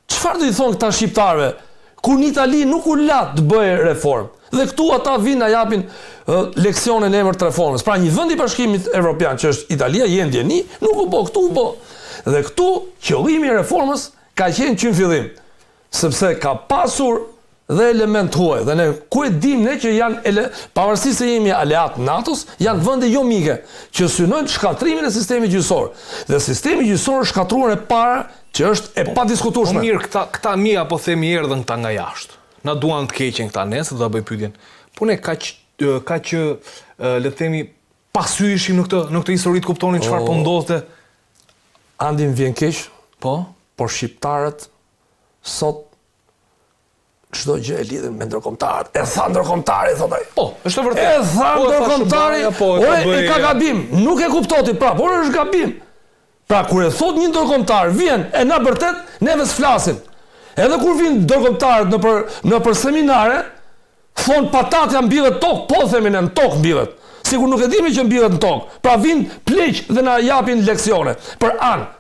Çfarë do i thonë këta shqiptarëve, kur në Itali nuk u la të bëhej reformë? Dhe këtu ata vijnë na japin leksione në emër të reformës. Pra një vend i Bashkimit Evropian që është Italia, je në dijeni, nuk u bë, këtu u bë. Dhe këtu qëllimi i reformës ka qenë që në fillim, sepse ka pasur dhe element të huaj. Dhe ne ku e dimë ne që janë ele, pavarësisht se jemi aleat NATO-s, janë vende jo mike që synojnë shkatërrimin e sistemit gjyqësor. Dhe sistemi gjyqësor është shkatërruar e para që është e po, padiskutueshme. Po mirë, këta këta mia po themi erdhën këta nga jashtë. Na duan të keqen këta nesër do ta bëj pyetjen. Po ne kaq kaq le të themi pa sy ishim në këtë në këtë histori të kuptonin çfarë po ndodhte. Andi më vjen keq. Po, por shqiptarët sot çdo gjë e lidhin me ndërkombëtarët. E tha ndërkombëtari, thotë ai. Po, është e vërtetë. E tha po, ndërkombëtari, po, e, ore, e ka gabim, nuk e kupton ti prapë, por është gabim. Pra kur e thot një ndërkombëtar, vjen e na bërtet, neve s'flasim. Edhe kur vijnë ndërkombëtarët nëpër nëpër seminare, thon patatja mbillet në tokë, po themi ne në tokë mbillet. Sikur nuk e dimi që mbillet në tokë. Pra vijnë pleq dhe na japin leksione për anë.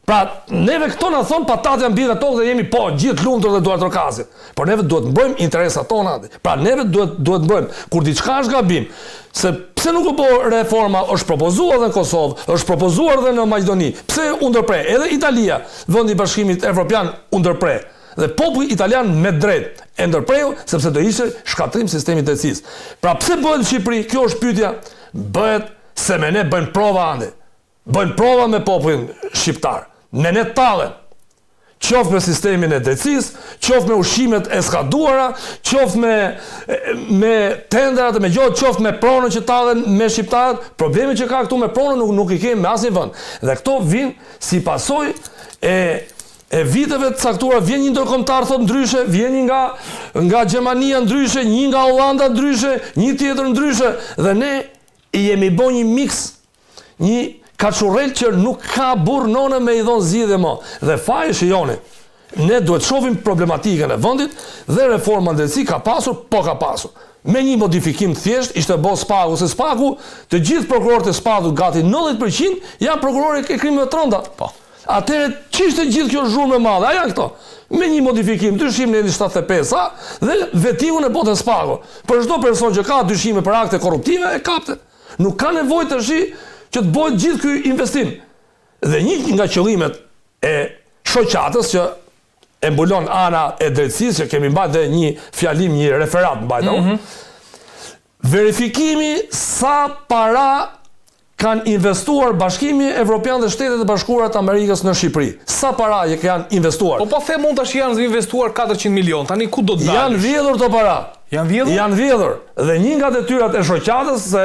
Pra, neve këto na thonë patatja mbillet në tokë dhe jemi po, gjithë lumtur dhe duartrokasim. Por neve duhet të mbrojmë interesat tona. Pra, neve duhet duhet të mbrojmë kur diçka është gabim, se pse nuk u bë reforma, është propozuar edhe në Kosovë, është propozuar edhe në Maqedoni. Pse u ndërpre? Edhe Italia, vendi i Bashkimit Evropian u ndërpre. Dhe populli italian me drejt e ndërpreu sepse do ishte shkatërrim sistemi i drejtësisë. Pra pse bëhet në Shqipëri? Kjo është pyetja. Bëhet se me ne bëjnë prova Andi. Bëjnë prova me popullin shqiptar. Me ne tallen. Qoftë me sistemin e drejtësisë, qoftë me ushqimet e skaduara, qoftë me me tenderat e me gjërat, qoftë me pronën që tallen me shqiptarët, problemet që ka këtu me pronën nuk nuk i kemi me asnjë vend. Dhe këto vijnë si pasojë e e viteve të caktuara vjen një ndërkombëtar thot ndryshe, vjen një nga nga Gjermania ndryshe, një nga Hollanda ndryshe, një tjetër ndryshe dhe ne i jemi bo një miks Një kaçurrel që nuk ka burrë none me i dhonë zgjidhje më. Dhe faji është i joni. Ne duhet shohim problematikën e vendit dhe reforma në drejtësi ka pasur, po ka pasur. Me një modifikim të thjeshtë ishte bo SPAK-u, se SPAK-u, të gjithë prokurorët e SPAK-ut gati 90% janë prokurorë e krimeve të rënda. Po. Atëherë ç'ishte gjithë kjo zhurmë e madhe? A janë këto? Me një modifikim, ndryshim neni 75 A dhe vetingun e bënte SPAK-u. Për çdo person që ka dyshime për akte korruptive e kapte. Nuk ka nevojë tashi që të bëhet gjithë ky investim. Dhe një nga qëllimet e shoqatës që e mbulon ana e drejtësisë që kemi mbajt dhe një fjalim, një referat mbajta mm -hmm. Verifikimi sa para kanë investuar Bashkimi Evropian dhe Shtetet e Bashkuara të Amerikës në Shqipëri. Sa para janë investuar? Po po them unë tash janë investuar 400 milion. Tani ku do të dalësh? Janë vjedhur këto para. Janë vjedhur? Janë vjedhur. Dhe një nga detyrat e shoqatës, se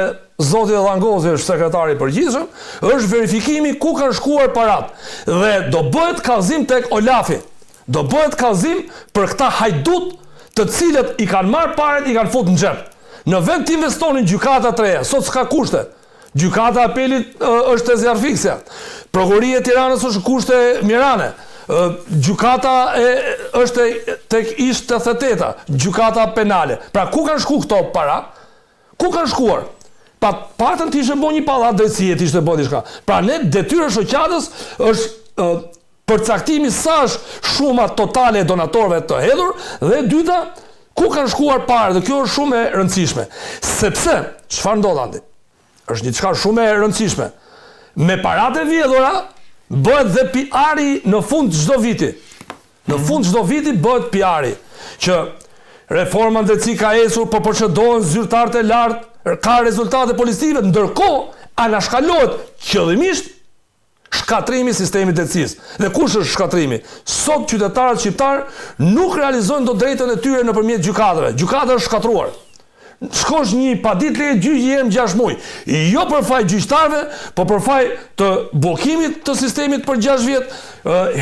zoti Llangozi është sekretari i përgjithshëm, është verifikimi ku kanë shkuar parat. Dhe do bëhet kallëzim tek Olafi. Do bëhet kallëzim për këta hajdutë të cilët i kanë marrë paret i kanë fut në xhep. Në vend të investonin gjykata të reja, sot s'ka kushte. Gjykata e Apelit është te zjarrfikësja. Prokuroria e Tiranës është në kushte mjerane. Gjykata e është tek ish 88-ta, gjykata penale. Pra ku kanë shku këto para? Ku kanë shkuar? Pa paktën të ishte bë një pallat drejtësie, të ishte bë diçka. Pra ne detyra e shoqatës është ë. Përcaktimi sa është shuma totale e donatorëve të hedhur dhe e dyta, ku kanë shkuar paret dhe kjo është shumë e rëndësishme. Sepse, çfarë ndodh Andi? Është diçka shumë e rëndësishme. Me paratë e vjedhura bëhet dhe PR-i në fund çdo viti. Në fund çdo viti bëhet PR-i që reforma në drejtësi ka ecur, po procedohen zyrtarët e lartë, ka rezultate pozitive, ndërkohë anashkalohet qëllimisht Shkatërrimi i sistemit të drejtësisë. Dhe kush është shkatërrimi? Sot qytetarët shqiptarë nuk realizojnë dot drejtën e tyre nëpërmjet gjykatave. Gjykata është shkatërruar. Shkosh një padi të leje gjyqi jemi 6 muaj. Jo për faj gjyqtarëve, po për faj të bllokimit të sistemit për 6 vjet,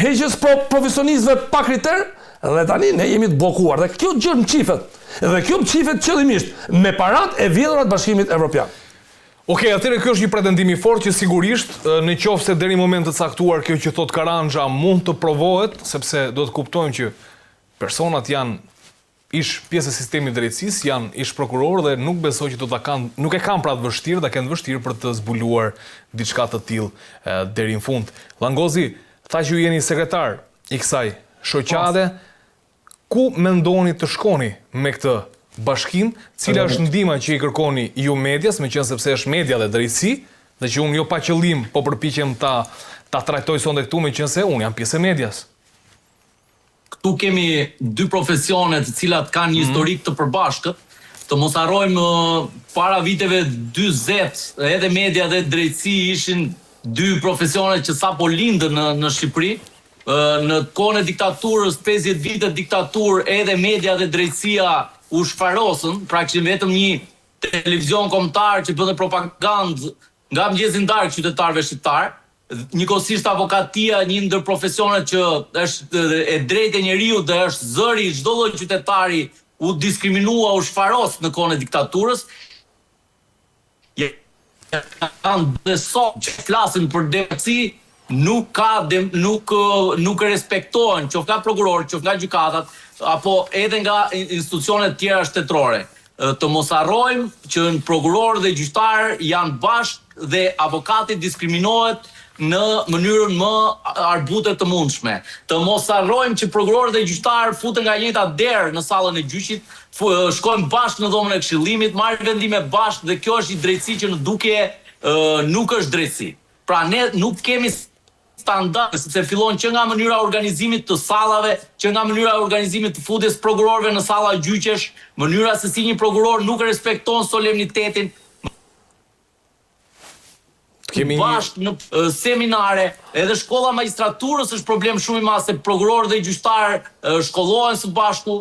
heqjes pro profesionistëve pa kriter dhe tani ne jemi të bllokuar dhe kjo gjë mçifet. Dhe kjo mçifet qëllimisht me paratë e vjedhura të Bashkimit Evropian. Okej, atëherë ky është një pretendim i fortë që sigurisht, në qoftë se deri në moment të caktuar kjo që thotë Karanxha mund të provohet, sepse duhet të kuptojmë që personat janë ish pjesë e sistemit të drejtësisë, janë ish prokurorë dhe nuk besoj që do ta kanë, nuk e kanë pra të vështirë, ta kenë të vështirë për të zbuluar diçka të tillë deri në fund. Llangozi, tha që ju jeni sekretar i kësaj shoqate, Ku mendoni të shkoni me këtë bashkim, cila është ndihma që i kërkoni ju medias, meqenëse sepse është media dhe drejtësi, dhe që unë jo pa qëllim po përpiqem ta ta trajtoj sonte këtu meqenëse unë jam pjesë e medias. Këtu kemi dy profesione të cilat kanë një historik të përbashkët. Të mos harrojmë para viteve 40 edhe media dhe drejtësi ishin dy profesione që sapo lindën në në Shqipëri. Në kohën e diktaturës, 50 vite diktaturë, edhe media dhe drejtësia u shfarosën, pra kishim vetëm një televizion kombëtar që bënte propagandë nga mëngjesi në darkë qytetarëve shqiptarë. Njëkohësisht avokatia, një ndër profesionet që është e drejtë e njeriut dhe është zëri i çdo lloj qytetari, u diskriminua, u shfaros në kohën e diktaturës. Janë dhe sot që flasim për demokraci nuk ka nuk nuk respektohen qoftë nga prokurorët, qoftë nga gjykatat apo edhe nga institucionet tjera shtetërore. Të mos harrojmë që prokurorë dhe gjyqtarë janë bashkë dhe avokati diskriminohet në mënyrën më arbute të mundshme. Të mos harrojmë që prokurorët dhe gjyqtarë futen nga e njëjta derë në sallën e gjyqit, shkojnë bashkë në dhomën e këshillimit, marrin vendime bashkë dhe kjo është një drejtësi që në dukje nuk është drejtësi. Pra ne nuk kemi standard, sepse fillon që nga mënyra e organizimit të sallave, që nga mënyra e organizimit të futjes së prokurorëve në salla gjyqesh, mënyra se si një prokuror nuk respekton solemnitetin, Kemi një bashkë në seminare, edhe shkolla e magjistraturës është problem shumë i madh se prokurorë dhe gjyqtarë shkollohen së bashku,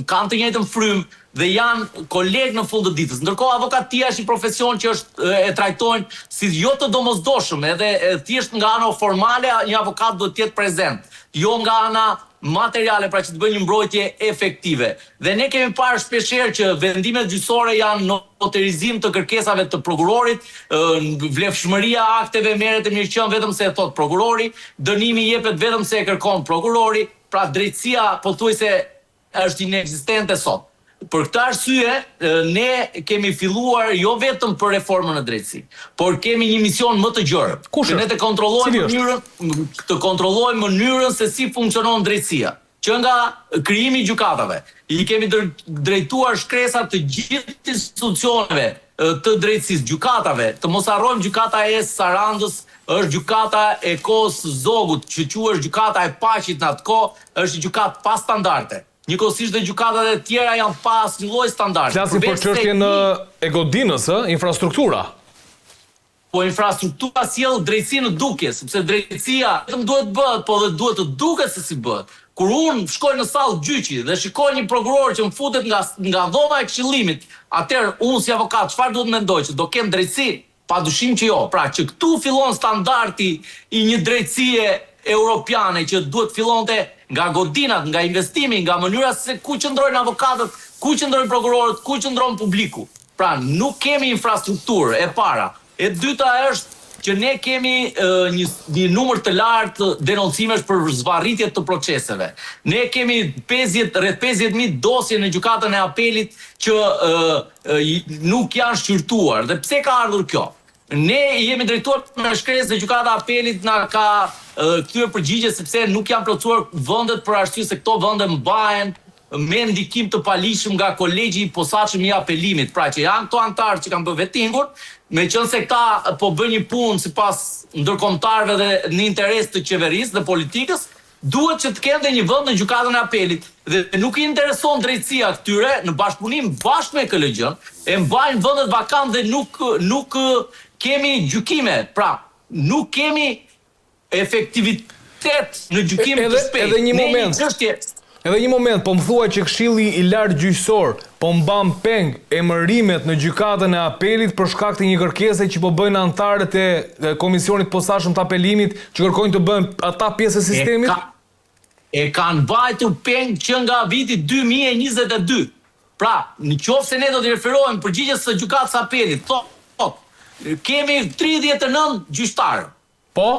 kanë të njëjtën frymë dhe janë kolegë në fund të ditës. Ndërkohë avokatia është një profesion që është e trajtojnë si jo të domosdoshëm, edhe thjesht nga ana formale një avokat duhet të jetë prezent, jo nga ana materiale, pra që të bëjë një mbrojtje efektive. Dhe ne kemi parë shpeshherë që vendimet gjyqësore janë noterizim të kërkesave të prokurorit, vlefshmëria e akteve merret e mirëqenë vetëm se e thotë prokurori, dënimi jepet vetëm se e kërkon prokurori, pra drejtësia pothuajse është inekzistente sot. Për këtë arsye, ne kemi filluar jo vetëm për reformën në drejtësi, por kemi një mision më të gjerë. Kush është? Ne të kontrollojmë mënyrën, të kontrollojmë mënyrën se si funksionon drejtësia, që nga krijimi i gjykatave. I kemi drejtuar shkresa të gjithë institucioneve të drejtësisë, gjykatave, të mos harrojmë gjykata e Sarandës është gjykata e kohës së Zogut, që quhej gjykata e Paqit në atë kohë, është një gjykatë pa standarde. Njëkohësisht dhe gjykatat e tjera janë pa asnjë lloj standardi. Flasim për çështjen e godinës, ë, infrastruktura. Po infrastruktura sjell drejtësi në dukje, sepse drejtësia vetëm duhet të bëhet, po dhe duhet të duket se si bëhet. Kur unë shkoj në sallë gjyqi dhe shikoj një prokuror që më futet nga nga dhoma e këshillimit, atëherë unë si avokat çfarë duhet të mendoj që do kem drejtësi? Padyshim që jo. Pra, që këtu fillon standardi i një drejtësie europiane që duhet të fillonte nga godinat, nga investimi, nga mënyra se ku qëndrojnë avokatët, ku qëndrojnë prokurorët, ku qëndron publiku. Pra, nuk kemi infrastrukturë, e para. E dyta është që ne kemi një një numër të lartë denoncimesh për zvarritje të proceseve. Ne kemi 50 rreth 50000 dosje në gjykatën e apelit që nuk janë shqyrtuar. Dhe pse ka ardhur kjo? Ne i jemi drejtuar me shkresë dhe Gjykata e Apelit na ka kthyer përgjigje sepse nuk janë plotësuar vendet për arsye se këto vende mbahen me ndikim të paligjshëm nga Kolegji i Posaçëm i Apelimit, pra që janë këto anëtarë që kanë bërë vetingun, meqenëse këta po bëjnë një punë sipas ndërkombëtarëve dhe në interes të qeverisë dhe politikës, duhet që të kenë dhe një vend në Gjykatën e Apelit dhe nuk i intereson drejtësia këtyre në bashkëpunim bashkë me KLGJ-në, e mbajnë vendet vakant dhe nuk nuk kemi gjykime, pra nuk kemi Efektivitet në gjykim të shpejtë. Edhe një moment. Edhe një moment, po më thua që Këshilli i Lartë Gjyqësor po mban peng emërimet në Gjykatën e Apelit për shkak të një kërkese që po bëjnë anëtarët e Komisionit të Posaçëm të Apelimit që kërkojnë të bëhen ata pjesë e sistemit? E kanë mbajtur peng që nga viti 2022. Pra, në qoftë se ne do t'i referohemi përgjigjes së Gjykatës së Apelit, thotë, kemi 39 gjyqtarë. Po?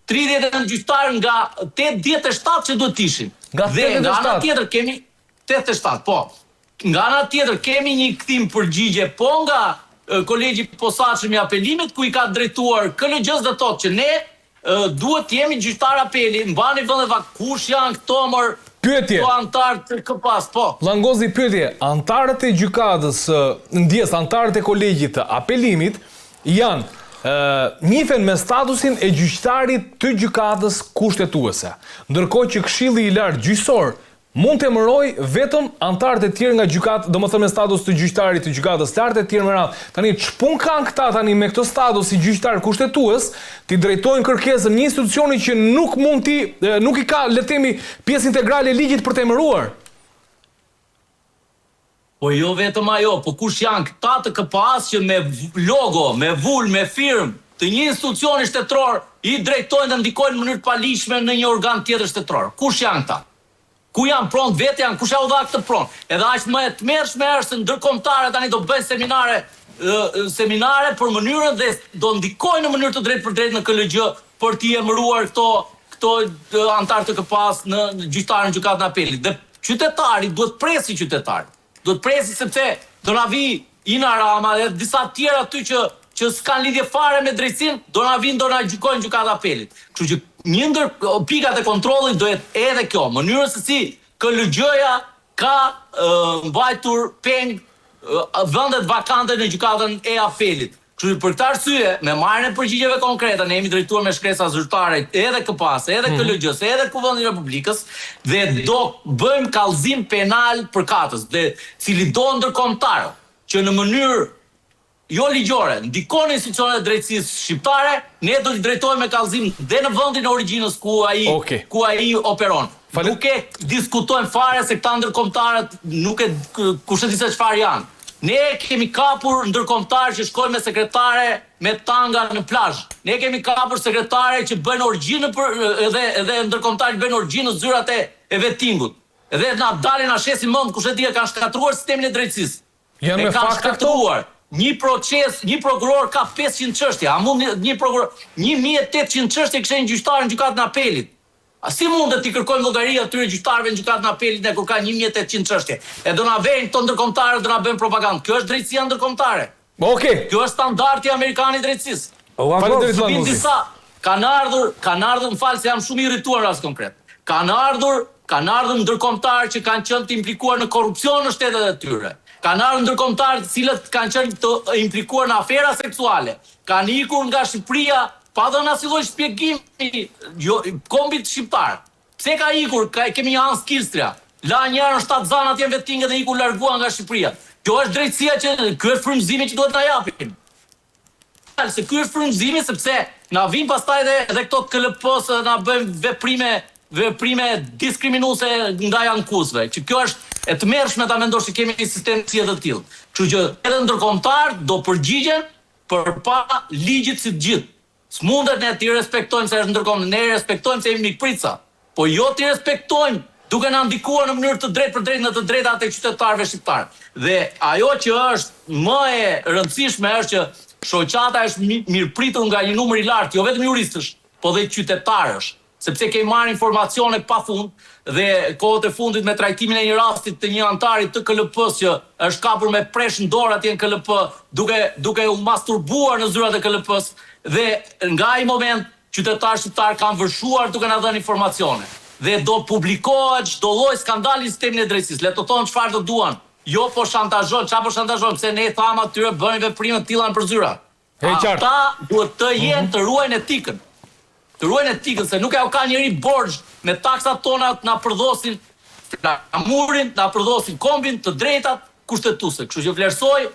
39 gjyqtarë nga 87 që duhet të ishin. Nga 87. Dhe nga ana tjetër kemi 87, po. Nga ana tjetër kemi një kthim përgjigje po nga Kolegji i Posaçëm i Apelimit ku i ka drejtuar KLGJ-së dhe thotë që ne duhet të jemi gjyqtarë apeli, mbani vendet vak, kush janë këto mor Pyetje. Këto anëtarë të KPA-s, po. Llangozi pyetje, anëtarët e gjykatës, ndjesë, anëtarët e kolegjit të apelimit janë njihen me statusin e gjyqtarit të Gjykatës Kushtetuese, ndërkohë që Këshilli i Lartë Gjyqësor mund të emërojë vetëm anëtarët e tjerë nga gjykatë, domethënë me status të gjyqtarit të Gjykatës Lartë e tjerë me radhë. Tani ç'punë kanë këta tani me këtë status si gjyqtar kushtetues, t'i drejtojnë kërkesën një institucioni që nuk mund t'i nuk i ka, le të themi, pjesë integrale e ligjit për të emëruar? Po jo vetëm ajo, po kush janë këta të KPA-së që me logo, me vulë, me firmë të një institucioni shtetëror i drejtojnë dhe ndikojnë në mënyrë të paligjshme në një organ tjetër shtetëror? Kush janë këta? Ku janë pronë të vet janë, kush ja u dha këtë pronë? Edhe aq më e tmerrshme është se ndërkombëtarët tani do bëjnë seminare seminare për mënyrën dhe do ndikojnë në mënyrë të drejtpërdrejtë në KLGJ për t'i emëruar këto këto anëtarë të KPA-së në gjyqtarë në Gjykatën e Apelit. Dhe Qytetari duhet të presi qytetari. Duhet të presi sepse do na vijë Ina Rama dhe disa të tjerë aty që që s'kanë lidhje fare me drejtësinë, do na vijnë do na gjykojnë Gjykata e Apelit. Kështu që një ndër pikat e kontrollit do jetë edhe kjo, mënyrën se si KLGJ-ja ka mbajtur peng vendet vakante në Gjykatën e Apelit. Kështu që për këtë arsye, me marrjen e përgjigjeve konkrete, ne jemi drejtuar me shkresa zyrtare edhe KPA-së, edhe KLGJ-së, edhe Kuvendit të Republikës dhe do bëjmë kallëzim penal përkatës dhe cilido ndërkombëtar që në mënyrë jo ligjore ndikon në institucionet e drejtësisë shqiptare, ne do t'i drejtohemi me kallëzim dhe në vendin e origjinës ku ai ku ai operon. Nuk e diskutojmë fare se këta ndërkombëtarët nuk e kush e di se çfarë janë. Ne kemi kapur ndërkombëtarë që shkojnë me sekretare me tanga në plazh. Ne kemi kapur sekretare që bëjnë orgji nëpër edhe edhe ndërkombëtarë që bëjnë orgji në zyrat e e vetingut. Dhe na dalin na shesin mend kush e di e kanë shkatërruar sistemin e drejtësisë. Janë me fakte këto? Një proces, një prokuror ka 500 çështje. A mund një prokuror 1800 çështje kishte një gjyqtar në gjykatën e apelit. A si mundet t'i kërkojmë llogari atyre gjyqtarëve në Gjykatën e Apelit ne kur ka 1800 çështje? E do na vejnë këto ndërkombëtarët do na bëjnë propagandë. Kjo është drejtësia ndërkombëtare. Okej. Kjo është standardi amerikan i drejtësisë. Faleminderit Llangozi. Disa kanë ardhur, kanë ardhur, më fal se jam shumë i irrituar në rast konkret. Kanë ardhur, kanë ardhur ndërkombëtarë që kanë qenë të implikuar në korrupsion në shtetet e tyre. Kanë ardhur ndërkombëtarë të cilët kanë qenë të implikuar në afera seksuale. Kanë ikur nga Shqipëria Pa dhënë asnjë lloj shpjegimi jo kombit shqiptar. Pse ka ikur, ka, kemi një Hans Kilstria. La një herë shtatzënë atje në veting dhe iku largua nga Shqipëria. Kjo është drejtësia që ky është frymëzimi që duhet na japin. Fal se ky është frymëzimi sepse na vijnë pastaj edhe edhe këto të KLP-së dhe na bëjnë veprime veprime diskriminuese ndaj ankuesve, që kjo është e tmerrshme ta mendosh që kemi një sistem drejtësie të tillë. Kështu që edhe ndërkombëtarët do përgjigjen Përpara ligjit si të gjithë. S'mundet ne t'i respektojmë se është ndërkombëtar, ne i respektojmë se jemi mikpritsa, po jo t'i respektojmë duke na ndikuar në mënyrë të drejtpërdrejtë në të drejtat e qytetarëve shqiptarë. Dhe ajo që është më e rëndësishme është që shoqata është mirëpritur nga një numër i lartë jo vetëm juristësh, po dhe qytetarësh. Sepse kemi marrë informacione pa fund dhe kohët e fundit me trajtimin e një rasti të një anëtari të KLP-së që është kapur me presh në dorë atje në KLP duke duke u masturbuar në zyrat e KLP-së dhe nga ai moment qytetarët shqiptarë kanë vërshuar duke na dhënë informacione dhe do publikohet çdo lloj skandali në sistemin e drejtësisë le të thonë çfarë të duan jo po shantazhojnë ça po shantazhojnë pse ne i thamë atyre bëni veprime të tilla nëpër zyra E qartë. Ata duhet të jenë të ruajnë etikën. Të ruajnë etikën se nuk ua ka njeri borxh me taksat tona të na përdhosin flamurin, të na përdhosin kombin, të drejtat kushtetuese. Kështu që vlerësoj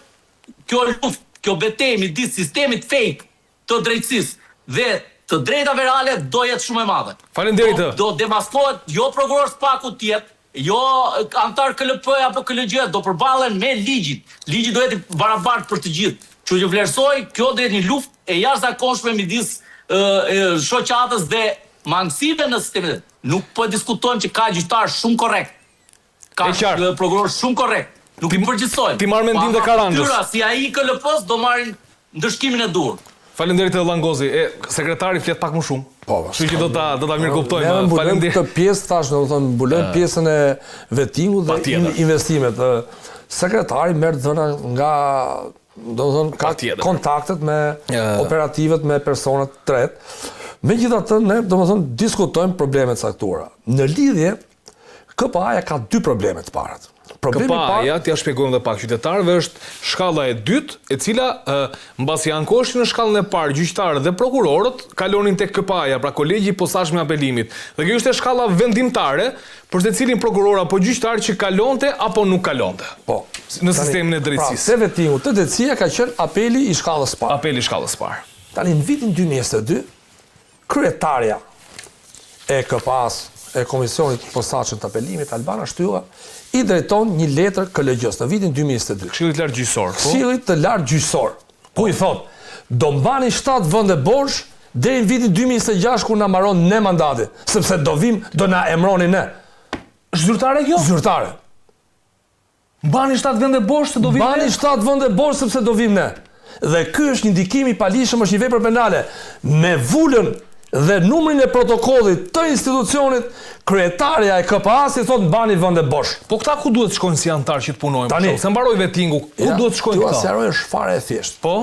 kjo luftë, kjo betejë midis sistemit fake të drejtësisë dhe të drejtave reale do jetë shumë e madhe. Faleminderit. Do, do demaskohet jo prokuror SPAK-u të jetë, Jo anëtar KLP apo KLGJ do përballen me ligjin. Ligji do jetë i barabartë për të gjithë. Kështu që vlerësoj, kjo do jetë një luftë e jashtëzakonshme midis shoqatës dhe mangësive në sistemin. Nuk po e diskutojmë që ka gjyqtarë shumë korrekt. Ka prokurorë shumë korrekt. Nuk i përgjithësojmë. T'i marr mendim dhe Karanxhës. Fytyra si ai i KLP-së do marrin Ndëshkimin e duhur. Faleminderit Llangozi. E sekretari flet pak më shumë. Po, po. Kështu që do ta do ta mirëkuptojmë. Ne mbulojmë këtë pjesë tash, domethënë mbulojmë pjesën e vetingut dhe investimet. Sekretari merr të dhëna nga domethënë ka kontaktet me operativët, me personat e tretë. Megjithatë ne domethënë diskutojmë probleme të caktuara. Në lidhje KPA-ja ka dy probleme të parat. Problemi i parë, KPA-ja, t'ia shpjegojmë dhe pak qytetarëve, është shkalla e dytë, e cila mbasi ankoheshin në shkallën e parë gjyqtarët dhe prokurorët kalonin tek KPA-ja, pra Kolegji i Posaçëm i Apelimit. Dhe kjo ishte shkalla vendimtare për secilin prokuror apo gjyqtar që kalonte apo nuk kalonte. Po. Në sistemin e drejtësisë. Pra, te vetingu, te drejtësia ka qenë apeli i shkallës së parë. Apeli i shkallës së parë. Tani në vitin 2022 Kryetarja e KPA-së, e Komisionit të Posaçëm të Apelimit, Albana Shtylla, i drejton një letër KLGJ-së në vitin 2022. Këshillit të Lartë Gjyqësor, po? Këshillit të Lartë Gjyqësor, ku i thotë, do mbani 7 vende bosh deri në vitin 2026 kur na mbaron ne mandati, sepse do vim, do na emroni ne. Është zyrtare kjo? Zyrtare. Mbani 7 vende bosh se do vim ne. Mbani 7 vende bosh sepse do vim ne. Dhe ky është një ndikim i paligjshëm, është një vepër penale. Me vulën dhe numrin e protokollit të institucionit, kryetarja e KPA-së i thotë mbani vende bosh. Po këta ku duhet të shkojnë si anëtarë që të punojnë? Tani, se mbaroi vetingu, ku ja, duhet të shkojnë këta? T'jua sqaroj është fare e thjeshtë. Po?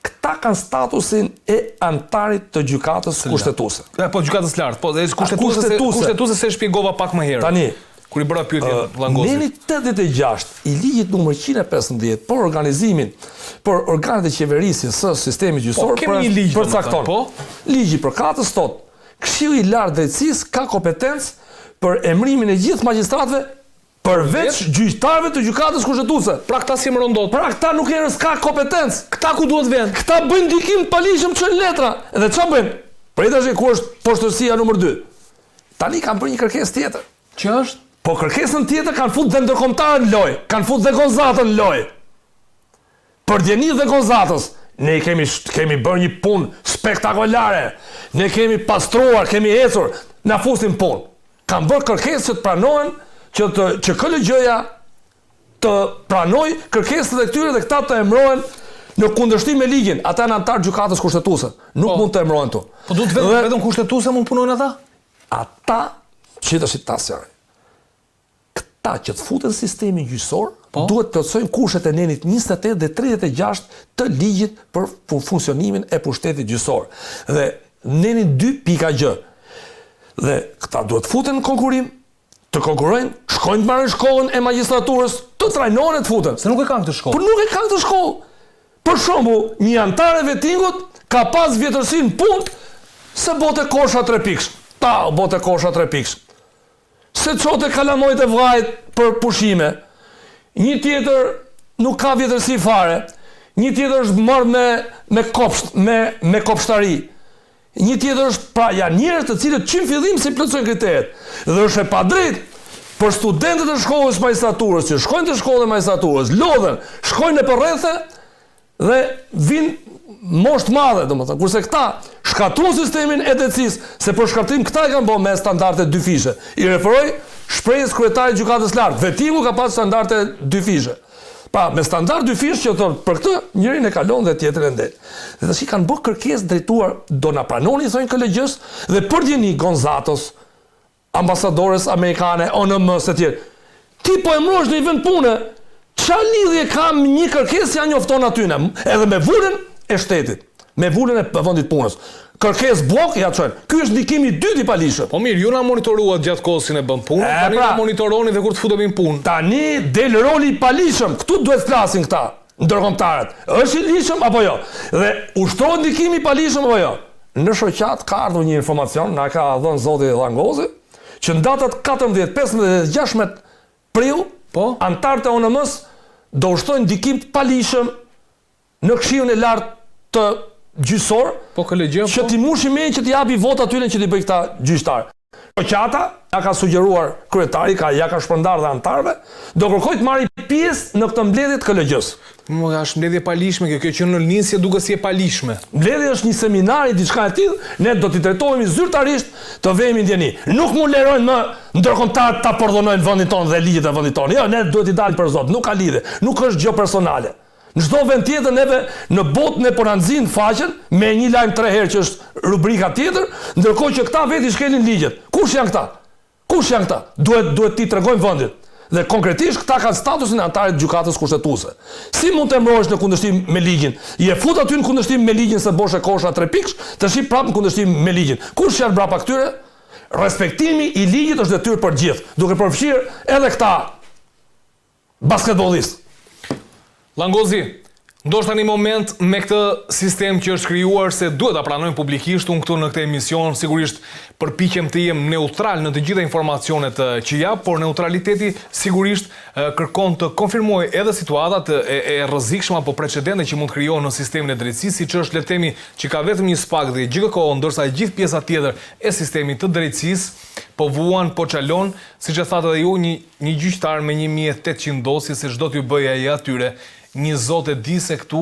Këta kanë statusin e anëtarit të gjykatës kushtetuese. Po, gjykatës lartë, po, dhe kushtetuese, kushtetuese se shpjegova pak më herët. Tani, kur i bëra pyetjen Llangozit. Neni 86 i ligjit numër 115 për organizimin për organet e qeverisjes së sistemit po, gjyqësor po, kemi një ligj përcakton. Po, ligji përkatës thotë Këshilli i Lartë i Drejtësisë ka kompetencë për emërimin e gjithë magjistratëve Përveç gjyqtarëve të Gjykatës Kushtetuese. Pra këta s'i emëron dot. Pra këta nuk e s'ka kompetencë. Këta ku duhet venë? Këta bëjnë ndikim të paligjshëm çojnë letra. Dhe ça bëjnë? Prit tash ku është poshtërsia numër 2. Tani kanë bërë një kërkesë tjetër. Që është? Po kërkesën tjetër kanë fut dhe ndërkombëtarët në lojë, kanë fut dhe Gonzatën në lojë. Për dijeni dhe Gonzatës, ne kemi kemi bërë një punë spektakolare. Ne kemi pastruar, kemi ecur, na fusin punë. Kanë bërë kërkesë që të pranohen, që të që KLGJ-ja të pranojë kërkesat e këtyre dhe këta të emërohen në kundërshtim me ligjin. Ata janë anëtarë të gjykatës kushtetuese. Nuk po. mund të emërohen këtu. Po duhet vetëm dhe, vetëm kushtetuese mund punojnë ata? Ata që tash ta sqaroj. Këta që të futen në sistemin gjyqësor, po? duhet të plotësojnë kushtet e nenit 28 dhe 36 të ligjit për funksionimin e pushtetit gjyqësor. Dhe nenin 2 pika Gj. Dhe këta duhet të futen në konkurim, të konkurrojnë, shkojnë të marrin shkollën e magjistraturës, të trajnohen e të futen. Se nuk e kanë këtë shkollë. Po nuk e kanë këtë shkollë. Për shembull, një anëtar e vetingut ka pas vjetërsi në punë se bote kosha 3 pikësh. Ta bote kosha 3 pikësh. Se çote kalamojt e vllait për pushime. Një tjetër nuk ka vjetërsi fare. Një tjetër është marrë me me kopsht, me me kopshtari. Një tjetër është, pra janë njerëz të cilët që në fillim s'i plotësojnë kriteret. Dhe është e padrejtë për studentët e shkollës magjistraturës që shkojnë te shkolla e magjistraturës, lodhen, shkojnë nëpër rrethe Dhe vijnë moshë të madhe, domethënë, kurse këta shkatërruan sistemin e drejtësisë, se për shkatërrim këta e kanë bërë me standarde dyfishe. I referoj shprehjes kryetarit të Gjykatës Lartë, Vetingu ka pas standarde dyfishe. Pra, me standard dyfish që thonë për këtë njërin e kalon dhe tjetrin e ndel. Dhe tash i kanë bërë kërkesë drejtuar do na pranoni thonë KLGJ-së dhe për dijeni Gonzatos, ambasadores amerikane, ONM-së e tjerë. Ti po emërohesh në një vend pune, ça lidhje ka me një kërkesë ja njofton atyne, edhe me vulën e shtetit, me vulën e vendit punës. Kërkesë bllok ja çojnë. Ky është ndikimi i dytë i paligjshëm. Po mirë, ju na monitoruat gjatë kohës që ne bëmë punën, tani pra, na monitoroni dhe kur të futemi në punë. Tani del roli i paligjshëm, këtu duhet flasin këta, ndërkombëtarët. Është i ligjshëm apo jo? Dhe ushtrohet ndikimi i paligjshëm apo jo? Në shoqatë ka ardhur një informacion, na ka dhënë zoti Llangozi, që në datat 14, 15 dhe 16 prill, po, anëtarët e ONM-së do ushtrojnë ndikim të paligjshëm në Këshillin e Lartë të Gjyqësor, po KLGJ, që po. t'i mbushi mendjen që t'i japi votë atyre që t'i bëj këta gjyqtar. Shoqata ja ka sugjeruar kryetari, ka ja ka shpërndarë dhe anëtarëve, do kërkoj të marri pjesë në këtë mbledhje të KLGJ-së. Mo, është mbledhje e paligjshme kjo, kjo që në nisje duket si e paligjshme. Mbledhje është një seminar i diçka e tillë, ne do t'i drejtohemi zyrtarisht të vehemi në dijeni. Nuk mund lejojnë më ndërkombëtarët ta përdhunojnë vendin tonë dhe ligjet e vendit tonë. Jo, ne duhet t'i dalim për zot, nuk ka lidhje, nuk është gjë personale. Në çdo vend tjetër neve në botë ne po na nxijnë faqen me një lajm tre herë që është rubrika tjetër, ndërkohë që këta vetë i shkelin ligjet. Kush janë këta? Kush janë këta? Duhet duhet t'i tregojmë vendit. Dhe konkretisht këta kanë statusin e anëtarit të Gjykatës Kushtetuese. Si mund të emërohesh në kundërshtim me ligjin? Je fut aty në kundërshtim me ligjin se boshe kosha tre pikësh, tashi prapë në kundërshtim me ligjin. Kush janë mbrapa këtyre? Respektimi i ligjit është detyrë për të gjithë, duke përfshirë edhe këta Basketbollist. Llangozi, ndoshta një moment me këtë sistem që është krijuar se duhet ta pranojmë publikisht, unë këtu në këtë emision sigurisht përpiqem të jem neutral në të gjitha informacionet që jap, por neutraliteti sigurisht kërkon të konfirmojë edhe situatat e, e rrezikshme apo precedente që mund të krijohen në sistemin e drejtësisë, siç është le të themi që ka vetëm një SPAK dhe GJKKO, ndërsa e gjithë pjesa tjetër e sistemit të drejtësisë po vuan, po çalon, siç e thatë edhe ju, një Një gjyqtar me 1800 dosje se ç'do t'ju bëjë ai atyre, një zot e di se këtu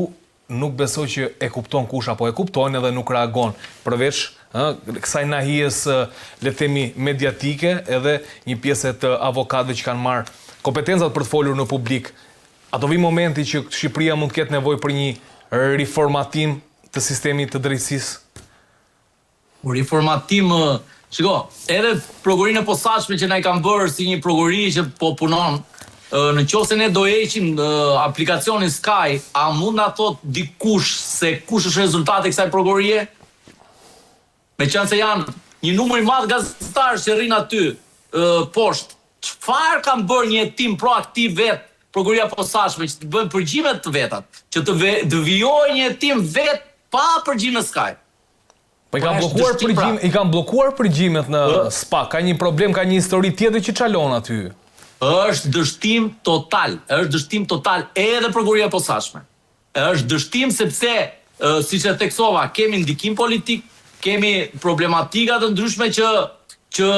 nuk besoj që e kupton kush apo e kuptojnë edhe nuk reagon, përveç ë kësaj nahijes le të themi mediatike edhe një pjese të avokatëve që kanë marrë kompetencat për të folur në publik. A do vijë momenti që Shqipëria mund të ketë nevojë për një riformatim të sistemit të drejtësisë? Riformatim, shiko, edhe prokurorinë e posaçme që na i kanë bërë si një prokurori që po punon, në qoftë se ne do heqim aplikacionin Sky, a mund na thotë dikush se kush është rezultati i kësaj prokurorie? Meqenëse janë një numër i madh gazetarësh që rrinë aty poshtë, çfarë kanë bërë një hetim proaktiv vetë Prokuroria e Posaçme që të bëjnë përgjime të vetat, që të të vijojë një hetim vetë pa përgjime Sky. Po i kanë bllokuar pra. përgjim, i kanë bllokuar përgjimet në SPAK. Ka një problem, ka një histori tjetër që çalon aty. Është dështim total, është dështim total edhe prokuroria e posaçme. Është dështim sepse siç e theksova, kemi ndikim politik, kemi problematika të ndryshme që që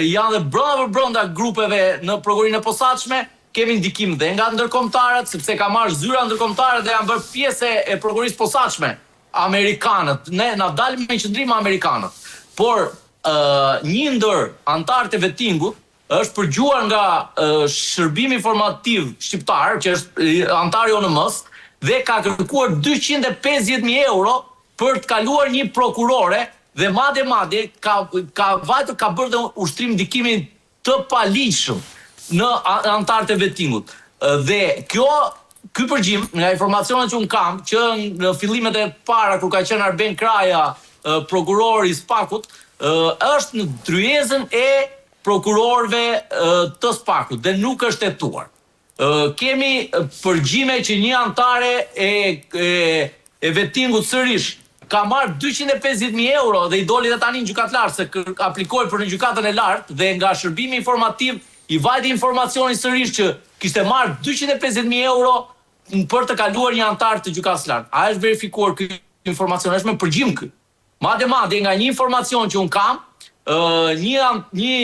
janë dhe brenda për brenda grupeve në prokurorinë e posaçme, kemi ndikim dhe nga ndërkombëtarët, sepse ka marrë zyra ndërkombëtare dhe janë bërë pjesë e prokurorisë posaçme. Amerikanët, ne na dalin me qëndrim amerikanët. Por një ndër anëtarët e vetingut është përgjuar nga shërbimi informativ shqiptar, që është anëtar i ONM-së, dhe ka kërkuar 250.000 euro për të kaluar një prokurore dhe madje madje ka ka vajtur ka bërë dhe ushtrim ndikimi të paligjshëm në anëtarët e vetingut. Dhe kjo ky përgjim nga informacionet që unë kam që në fillimet e para kur ka qenë Arben Kraja prokuror i SPAK-ut është në tryezën e prokurorëve të SPAK-ut dhe nuk është hetuar. Kemi përgjime që një anëtare e e vetingut sërish ka marrë 250.000 euro dhe i doli dhe tani në gjykatë lartë se aplikoi për në gjykatën e lartë dhe nga shërbimi informativ i vajti informacioni sërish që kishte marrë 250.000 euro për të kaluar një anëtar të gjykatës lartë. A është verifikuar ky informacion? Është me përgjim ky. Madje madje nga një informacion që unë kam, një një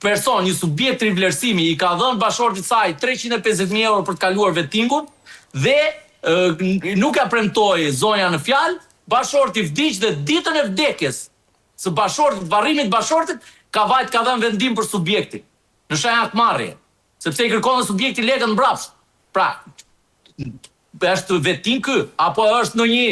person, një subjekt rivlerësimi i ka dhënë bashkëshortit saj 350.000 euro për të kaluar vetingun dhe nuk ja premtoi zonja në fjalë, bashkëshorti vdiq dhe ditën e vdekjes së bashkëshortit, varrimit të bashkëshortit, ka vajt ka dhënë vendim për subjektin në shenjë hakmarrje, sepse i kërkon dhe subjekti lekët mbrapsht. Pra, është veting ky apo është ndonjë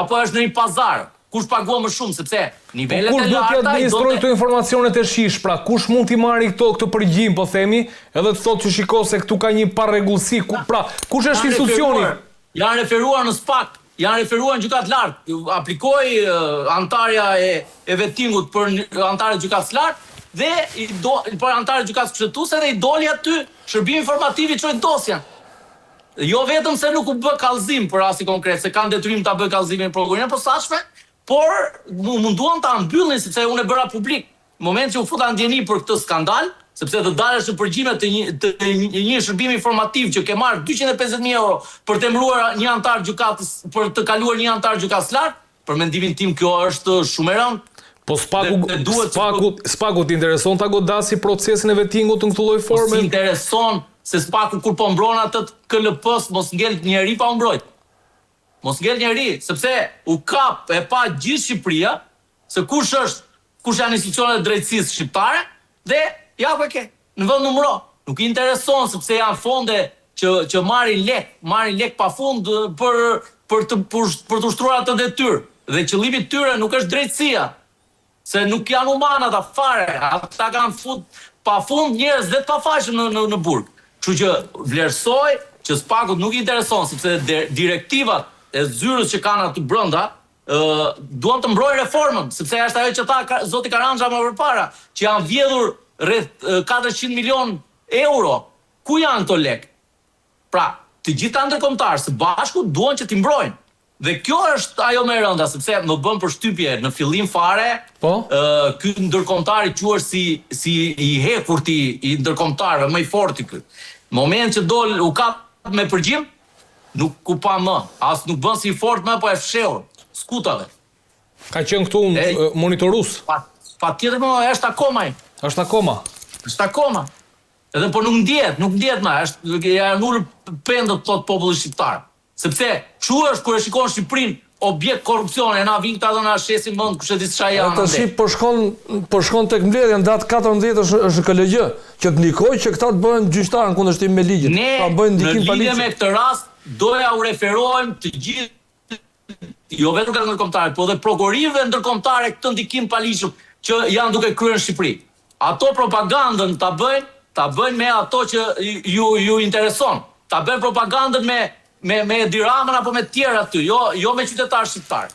apo është ndonjë pazar? Kush paguan më shumë sepse Po nivelet kush e duhet t'i larta i administrojë donte këto informacionet e shish, pra kush mund t'i marrë këto këtë përgjim, po themi, edhe të thotë që shiko se këtu ka një parregullsi, ku, pra kush është janë institucioni? referuar, janë referuar në SPAK, janë referuar në Gjykatë të Lartë. Aplikoi anëtarja e e vetingut për anëtarët e Gjykatës së Lartë dhe i do për anëtarët e Gjykatës Kushtetuese dhe i doli aty shërbimi informativ i çoi dosjen. Jo vetëm se nuk u bë kallëzim për rastin konkret, se kanë detyrim ta bëjë kallëzimin prokuroria e posaçme, por u munduan ta mbyllnin sepse unë e bëra publik. Në moment që u futa në dijeni për këtë skandal, sepse të dalësh në përgjime të një të një shërbimi informativ që ke marrë 250.000 euro për të emëruar një anëtar gjykatës, për të kaluar një anëtar gjykatës lartë, për mendimin tim kjo është shumë e rëndë. Po Spaku, Spaku, Spaku t'i intereson ta godasi procesin e vetingut në këtë lloj po forme? Po s'i intereson se Spaku kur po mbron atë të KLP-s mos ngel njeri pa u mbrojt. Mos ngel njeri, sepse u kap e pa gjithë Shqipëria se kush është, kush janë institucionet e drejtësisë shqiptare dhe ja ku e ke, në vend numëro. Nuk i intereson sepse janë fonde që që marrin lek, marrin lek pafund për për të për të ushtruar atë detyrë dhe qëllimi i tyre nuk është drejtësia, se nuk janë humanë ata fare, ata kanë fut pafund njerëz dhe të pafajshëm në në në burg. Kështu që vlerësoj që SPAK-ut nuk i intereson sepse direktivat e zyrës që kanë aty brenda duan të mbrojnë reformën, sepse është ajo që tha zoti Karanxha më përpara, që janë vjedhur rreth 400 milion euro. Ku janë këto lekë? Pra, të gjithë ndërkombëtarë së bashku duan që t'i mbrojnë. Dhe kjo është ajo më e rënda, sepse më bën përshtypje në fillim fare, po? ë ky ndërkombëtar i quhet si si i hekurti i ndërkombëtarëve, më i forti ky. Në moment që dol u kap me përgjim, Nuk u pa më, as nuk bën si i fortë më, po e fshehur, skutave. Ka qenë këtu monitorues. Pa, patjetër më, është akoma ai. Është akoma. Është akoma. Edhe po nuk ndjehet, nuk ndjehet më, është janë ulur pendët thotë populli shqiptar. Sepse çu është kur e shikon Shqipërinë objekt korrupsioni, e na vijnë këta dhe na shesin mend kush e di çfarë janë. Tashi po shkon po shkon tek mbledhja në datë 14 është është në KLGJ, që të ndikojë që këta të bëhen gjyqtarë në kundërshtim me ligjin. Ne pra bëjnë ndikim në lidhje pa ligjin. me këtë rast doja u referojmë të gjithë jo vetëm nga ndërkombëtarët, po dhe prokurorive ndërkombëtare këtë ndikim paligjshëm që janë duke kryer në Shqipëri. Ato propagandën ta bëjnë, ta bëjnë me ato që ju ju intereson. Ta bëjnë propagandën me Me me Edi Ramën apo me të tjerë aty, jo jo me qytetarë shqiptarë.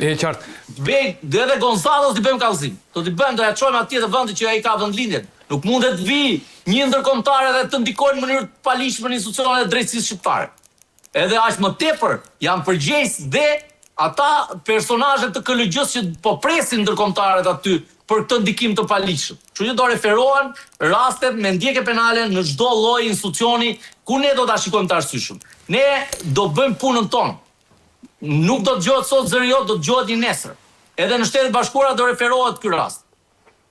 E qartë. Bëj edhe Gonzalos t'i bëjmë kallëzim. Do t'i bëjmë, do ja çojmë atje te vendi që ai ka vendlindjen. Nuk mundet të vijë një ndërkombëtar edhe të ndikojë në mënyrë të paligjshme në institucionet e drejtësisë shqiptare. Edhe aq më tepër janë përgjegjës dhe ata personazhe të KLGJ-së që po presin ndërkombëtarët aty për këtë ndikim të paligjshëm. Kështu që do referohen rastet me ndjekje penale në çdo lloj institucioni ku ne do ta shikojmë të arsyeshëm. Ne do bëjmë punën tonë. Nuk do dëgjohet sot zëri jot, do dëgjohet një nesër. Edhe në Shtetet e Bashkuara do referohet ky rast.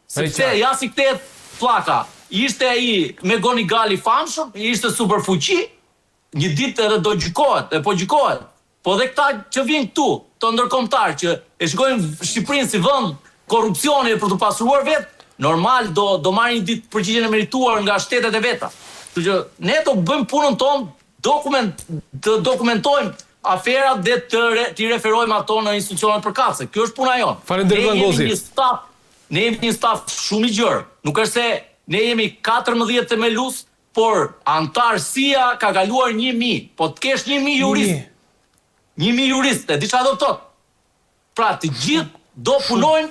Sepse ja si kthehet pllaka. Ishte ai McGonigal i famshëm, ishte superfuqi, një ditë edhe do gjykohet, dhe po gjykohet. Po dhe këta që vijnë këtu, këto ndërkombëtarë që e shikojnë Shqipërinë si vend korrupsioni për t'u pasuruar vetë, normal do do marrin një ditë përgjigjen e merituar nga shtetet e veta. Kështu që ne do bëjmë punën tonë, dokument të dokumentojmë aferat dhe të re, t'i referojmë ato në institucionet përkatëse. Kjo është puna jonë. Faleminderit Ne jemi Ngozi. një staf, ne jemi një staf shumë i gjerë. Nuk është se ne jemi 14 themelues, por anëtarësia ka kaluar 1000. Po të kesh 1000 juristë, 1000 juristë, e di çfarë do të thotë? Pra të gjithë do punojnë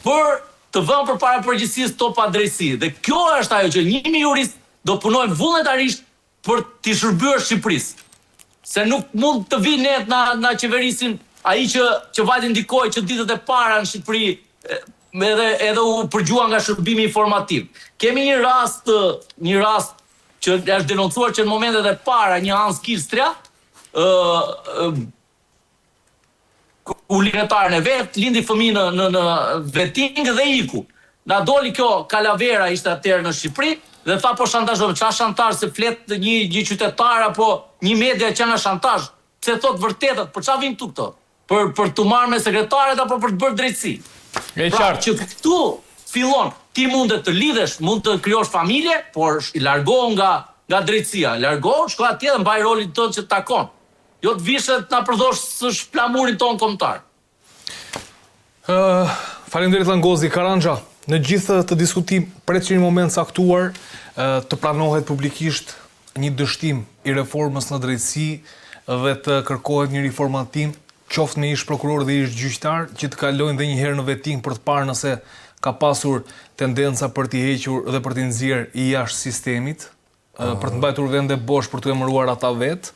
për të vënë përpara përgjegjësisë këto padrejtësi. Dhe kjo është ajo që 1000 juristë do punojnë vullnetarisht për t'i shërbyer Shqipërisë. Se nuk mund të vijë ne të na na qeverisin ai që që vajti ndikoi që ditët e para në Shqipëri edhe edhe u përgjua nga shërbimi informativ. Kemi një rast një rast që është denoncuar që në momentet e para një Hans Kilstria ë u lidh e vet, lindi fëmijë në në në vetting dhe iku. Na doli kjo Kalavera ishte atëherë në Shqipëri dhe tha po shantazhojmë. Ça shantazh se flet një një qytetar apo një media që nga shantazh. Pse thot vërtetët, për çfarë vijnë këtu këto? Për për t'u marrë me sekretaret apo për të bërë drejtësi? E Pra, qartë. që këtu fillon, ti mundet të lidhesh, mund të krijosh familje, por largohu nga nga drejtësia. Largohu, shko atje dhe mbaj rolin tënd që të takon. Jo të vish e të na përdhosësh flamurin tonë kombëtar. Faleminderit Llangozi, Karanxha, në gjithë këtë diskutim pret që një moment caktuar të pranohet publikisht një dështim i reformës në drejtësi dhe të kërkohet një riformatim qoftë me ish prokurorë dhe ish gjyqtarë që të kalojnë dhe një herë në veting për të parë nëse ka pasur tendenca për t'i hequr dhe për t'i nxjerrë jashtë sistemit, për të mbajtur vende bosh për t'u emëruar ata vetë,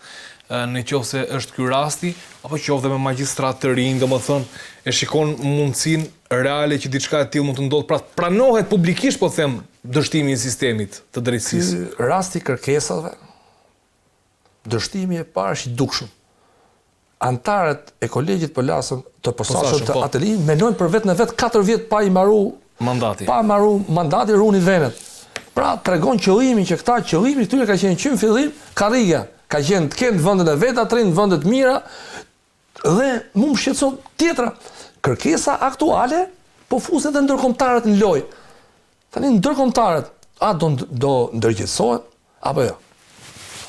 në qoftë se është ky rasti, apo qoftë dhe me magjistratë të rinj, domethënë, e shikon mundësinë reale që diçka e tillë mund të ndodhë, pra pranohet publikisht, po them, dështimi i sistemit të drejtësisë. Ky rasti i kërkesave, dështimi e parë është i dukshëm. Anëtarët e kolegjit po flasim të posaçëm të po. ATL mendojnë për veten e vet 4 vjet pa i mbaru mandati. Pa mbaru mandati runi venet. Pra tregon qëllimin që këta qëllimi i tyre ka qenë që në fillim karriga, ka qenë të kenë vendet e veta, të rrinë vende të mira dhe mu më shqetëson tjetra. Kërkesa aktuale po fusin edhe ndërkombëtarët në lojë. Tani ndërkombëtarët a do do ndërgjegjësohen apo jo?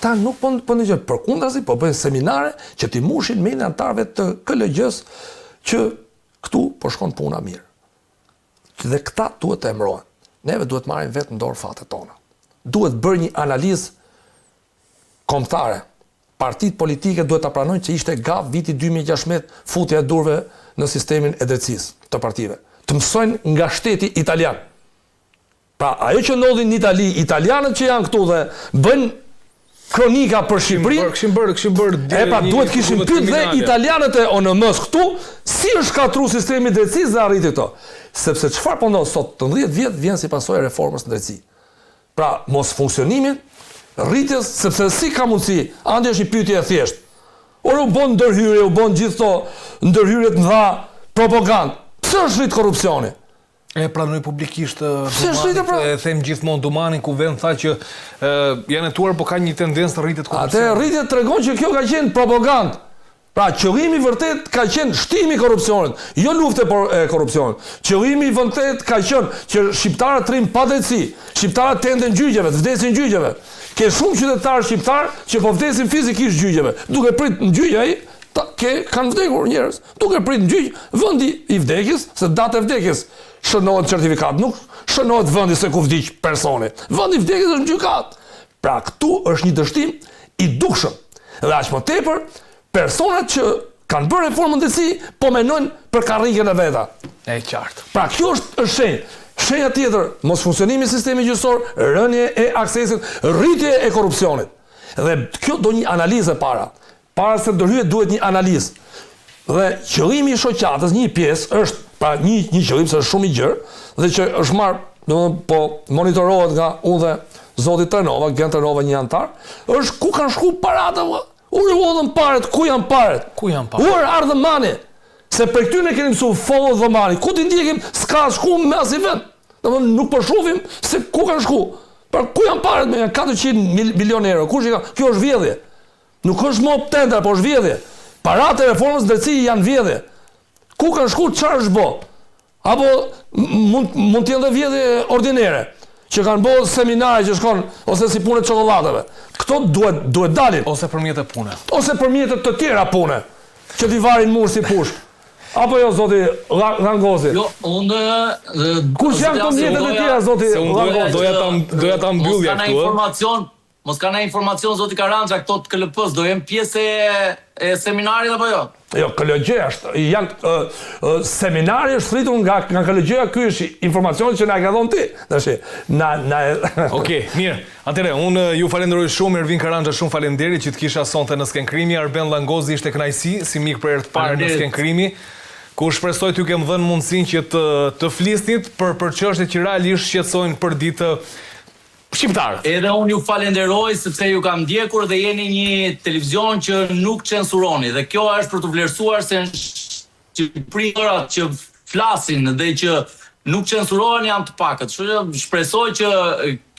Ta nuk po po ndëgjojnë, përkundrazi po bëjnë seminare që t'i mushin mendjen anëtarëve të KLGJ-së që këtu po shkon puna mirë. Dhe këta duhet të emërohen. Neve duhet marrim vetë në dorë fatet tona. Duhet bërë një analizë kombëtare. Partitë politike duhet ta pranojnë që ishte gafë viti 2016 futja e durve në sistemin e drejtësisë të partive. Të mësojnë nga shteti italian. Pra, ajo që ndodhi në Itali, italianët që janë këtu dhe bëjnë kronika për Shqipërinë. Kishin bërë, kishin bërë E pra, duhet kishin pyet dhe italianët e ONM-s këtu, si është shkatërru sistemi i drejtësisë dhe arriti këto. Sepse çfarë po ndodh sot, të 10 vjet vjen si pasojë e reformës në drejtësi. Pra, mosfunksionimit, rritjes, sepse si ka mundësi, Andi është një pyetje e thjeshtë. Ore u bën ndërhyrje, u bën gjithë këto ndërhyrje të mëdha, propagandë. Pse është rrit korrupsioni? E pranoi publikisht Dumani, pra? e them gjithmonë Dumani në Kuvend tha që janë hetuar, po ka një tendencë të rritet korrupsioni. Atë rritje tregon që kjo ka qenë propagandë. Pra qëllimi i vërtet ka qenë shtimi i korrupsionit, jo lufta e korrupsionit. Qëllimi i vërtet ka qenë që shqiptarët të rrinë pa drejtësi, shqiptarët të enden gjyqeve, të vdesin gjyqeve. Ke shumë qytetarë shqiptarë që po vdesin fizikisht gjyqeve, duke prit në gjyq ai, ta, ke kanë vdekur njerëz. Duke prit në gjyq, vendi i vdekjes, se data e vdekjes shënohet në certifikatë, nuk shënohet vendi se ku vdiq personi. Vendi i vdekjes është në gjykatë. Pra këtu është një dështim i dukshëm. Dhe aq më tepër, personat që kanë bërë reformën në drejtësi po mendojnë për karrigen e veta. E qartë. Pra kjo është është shenjë. Shenja tjetër, mosfunksionimi i sistemit gjyqësor, rënie e aksesit, rritje e korrupsionit. Dhe kjo do një analizë e para. Para se të ndërhyhet duhet një analizë. Dhe qëllimi i shoqatës, një pjesë është, pra një një qëllim se është shumë i gjerë dhe që është marr, domethënë po monitorohet nga unë dhe zoti Trenova, Gent Trenova një anëtar, është ku kanë shku paratë, vëlla? U hodhën paret, ku janë paret? Ku janë paret? Where are the money? Se prej këty ne kemi mësu follow the money. Ku t'i ndjekim? S'ka shku në asnjë vend. Domethënë nuk po shohim se ku kanë shku. Pra ku janë paret me janë 400 milion euro. Kush i ka? Kjo është vjedhje. Nuk është më tender, po është vjedhje. Paratë e reformës në drejtësi janë vjedhje. Ku kanë shku, çfarë është bo? Apo mund mund të jenë dhe vjedhje ordinere, që kanë bo seminare që shkon ose si punë e çokollatave. Këto duhet duhet dalin. Ose për mjete pune. Ose për mjete të tjera pune, që t'i varin mur si pushkë. Apo jo zoti Llangozi? Jo, unë Kush janë këto mjete të tjera zoti Llangozi? Doja ta doja ta mbyllja këtu. Informacion Mos ka naj informacion zoti Karanxha këto të KLP-së do jenë pjesë e seminarit apo jo? Jo, KLGJ është, janë ë seminari është thirrur nga nga KLGJ-ja, ky është informacioni që na e ka dhënë ti. Tash na na Okej, mirë. Atëherë unë ju falenderoj shumë Ervin Karanxha, shumë faleminderit që të kisha sonte në Skenë Krimi. Arben Llangozi ishte kënaqësi si mik për herë të parë në Skenë Krimi. Ku shpresoj t'ju kem dhënë mundësinë që të të flisnit për për çështjet që realisht shqetësojnë përditë Shqiptarët. Edhe unë ju falenderoj sepse ju kam ndjekur dhe jeni një televizion që nuk censuroni dhe kjo është për t'u vlerësuar se në Shqipëri gjërat që flasin dhe që nuk censurohen janë të pakët. Kështu që shpresoj që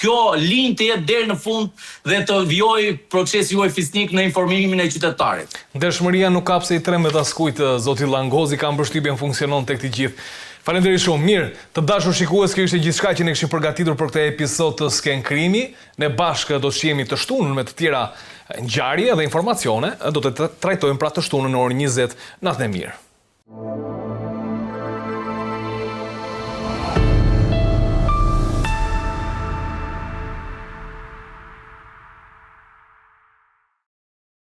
kjo linjë të jetë deri në fund dhe të vijojë procesi juaj fisnik në informimin e qytetarit. Ndershmëria nuk ka pse i trembet askujt, zoti Llangozi, kam përshtypjen funksionon tek të gjithë. Faleminderit shumë. Mirë, të dashur shikues, kjo ishte gjithçka që ne kishim përgatitur për këtë episod të Skenë Krimi. Ne bashkë do të shihemi të shtunën me të tjera ngjarje dhe informacione, do të trajtojmë pra të shtunën në orën 20 natën e mirë.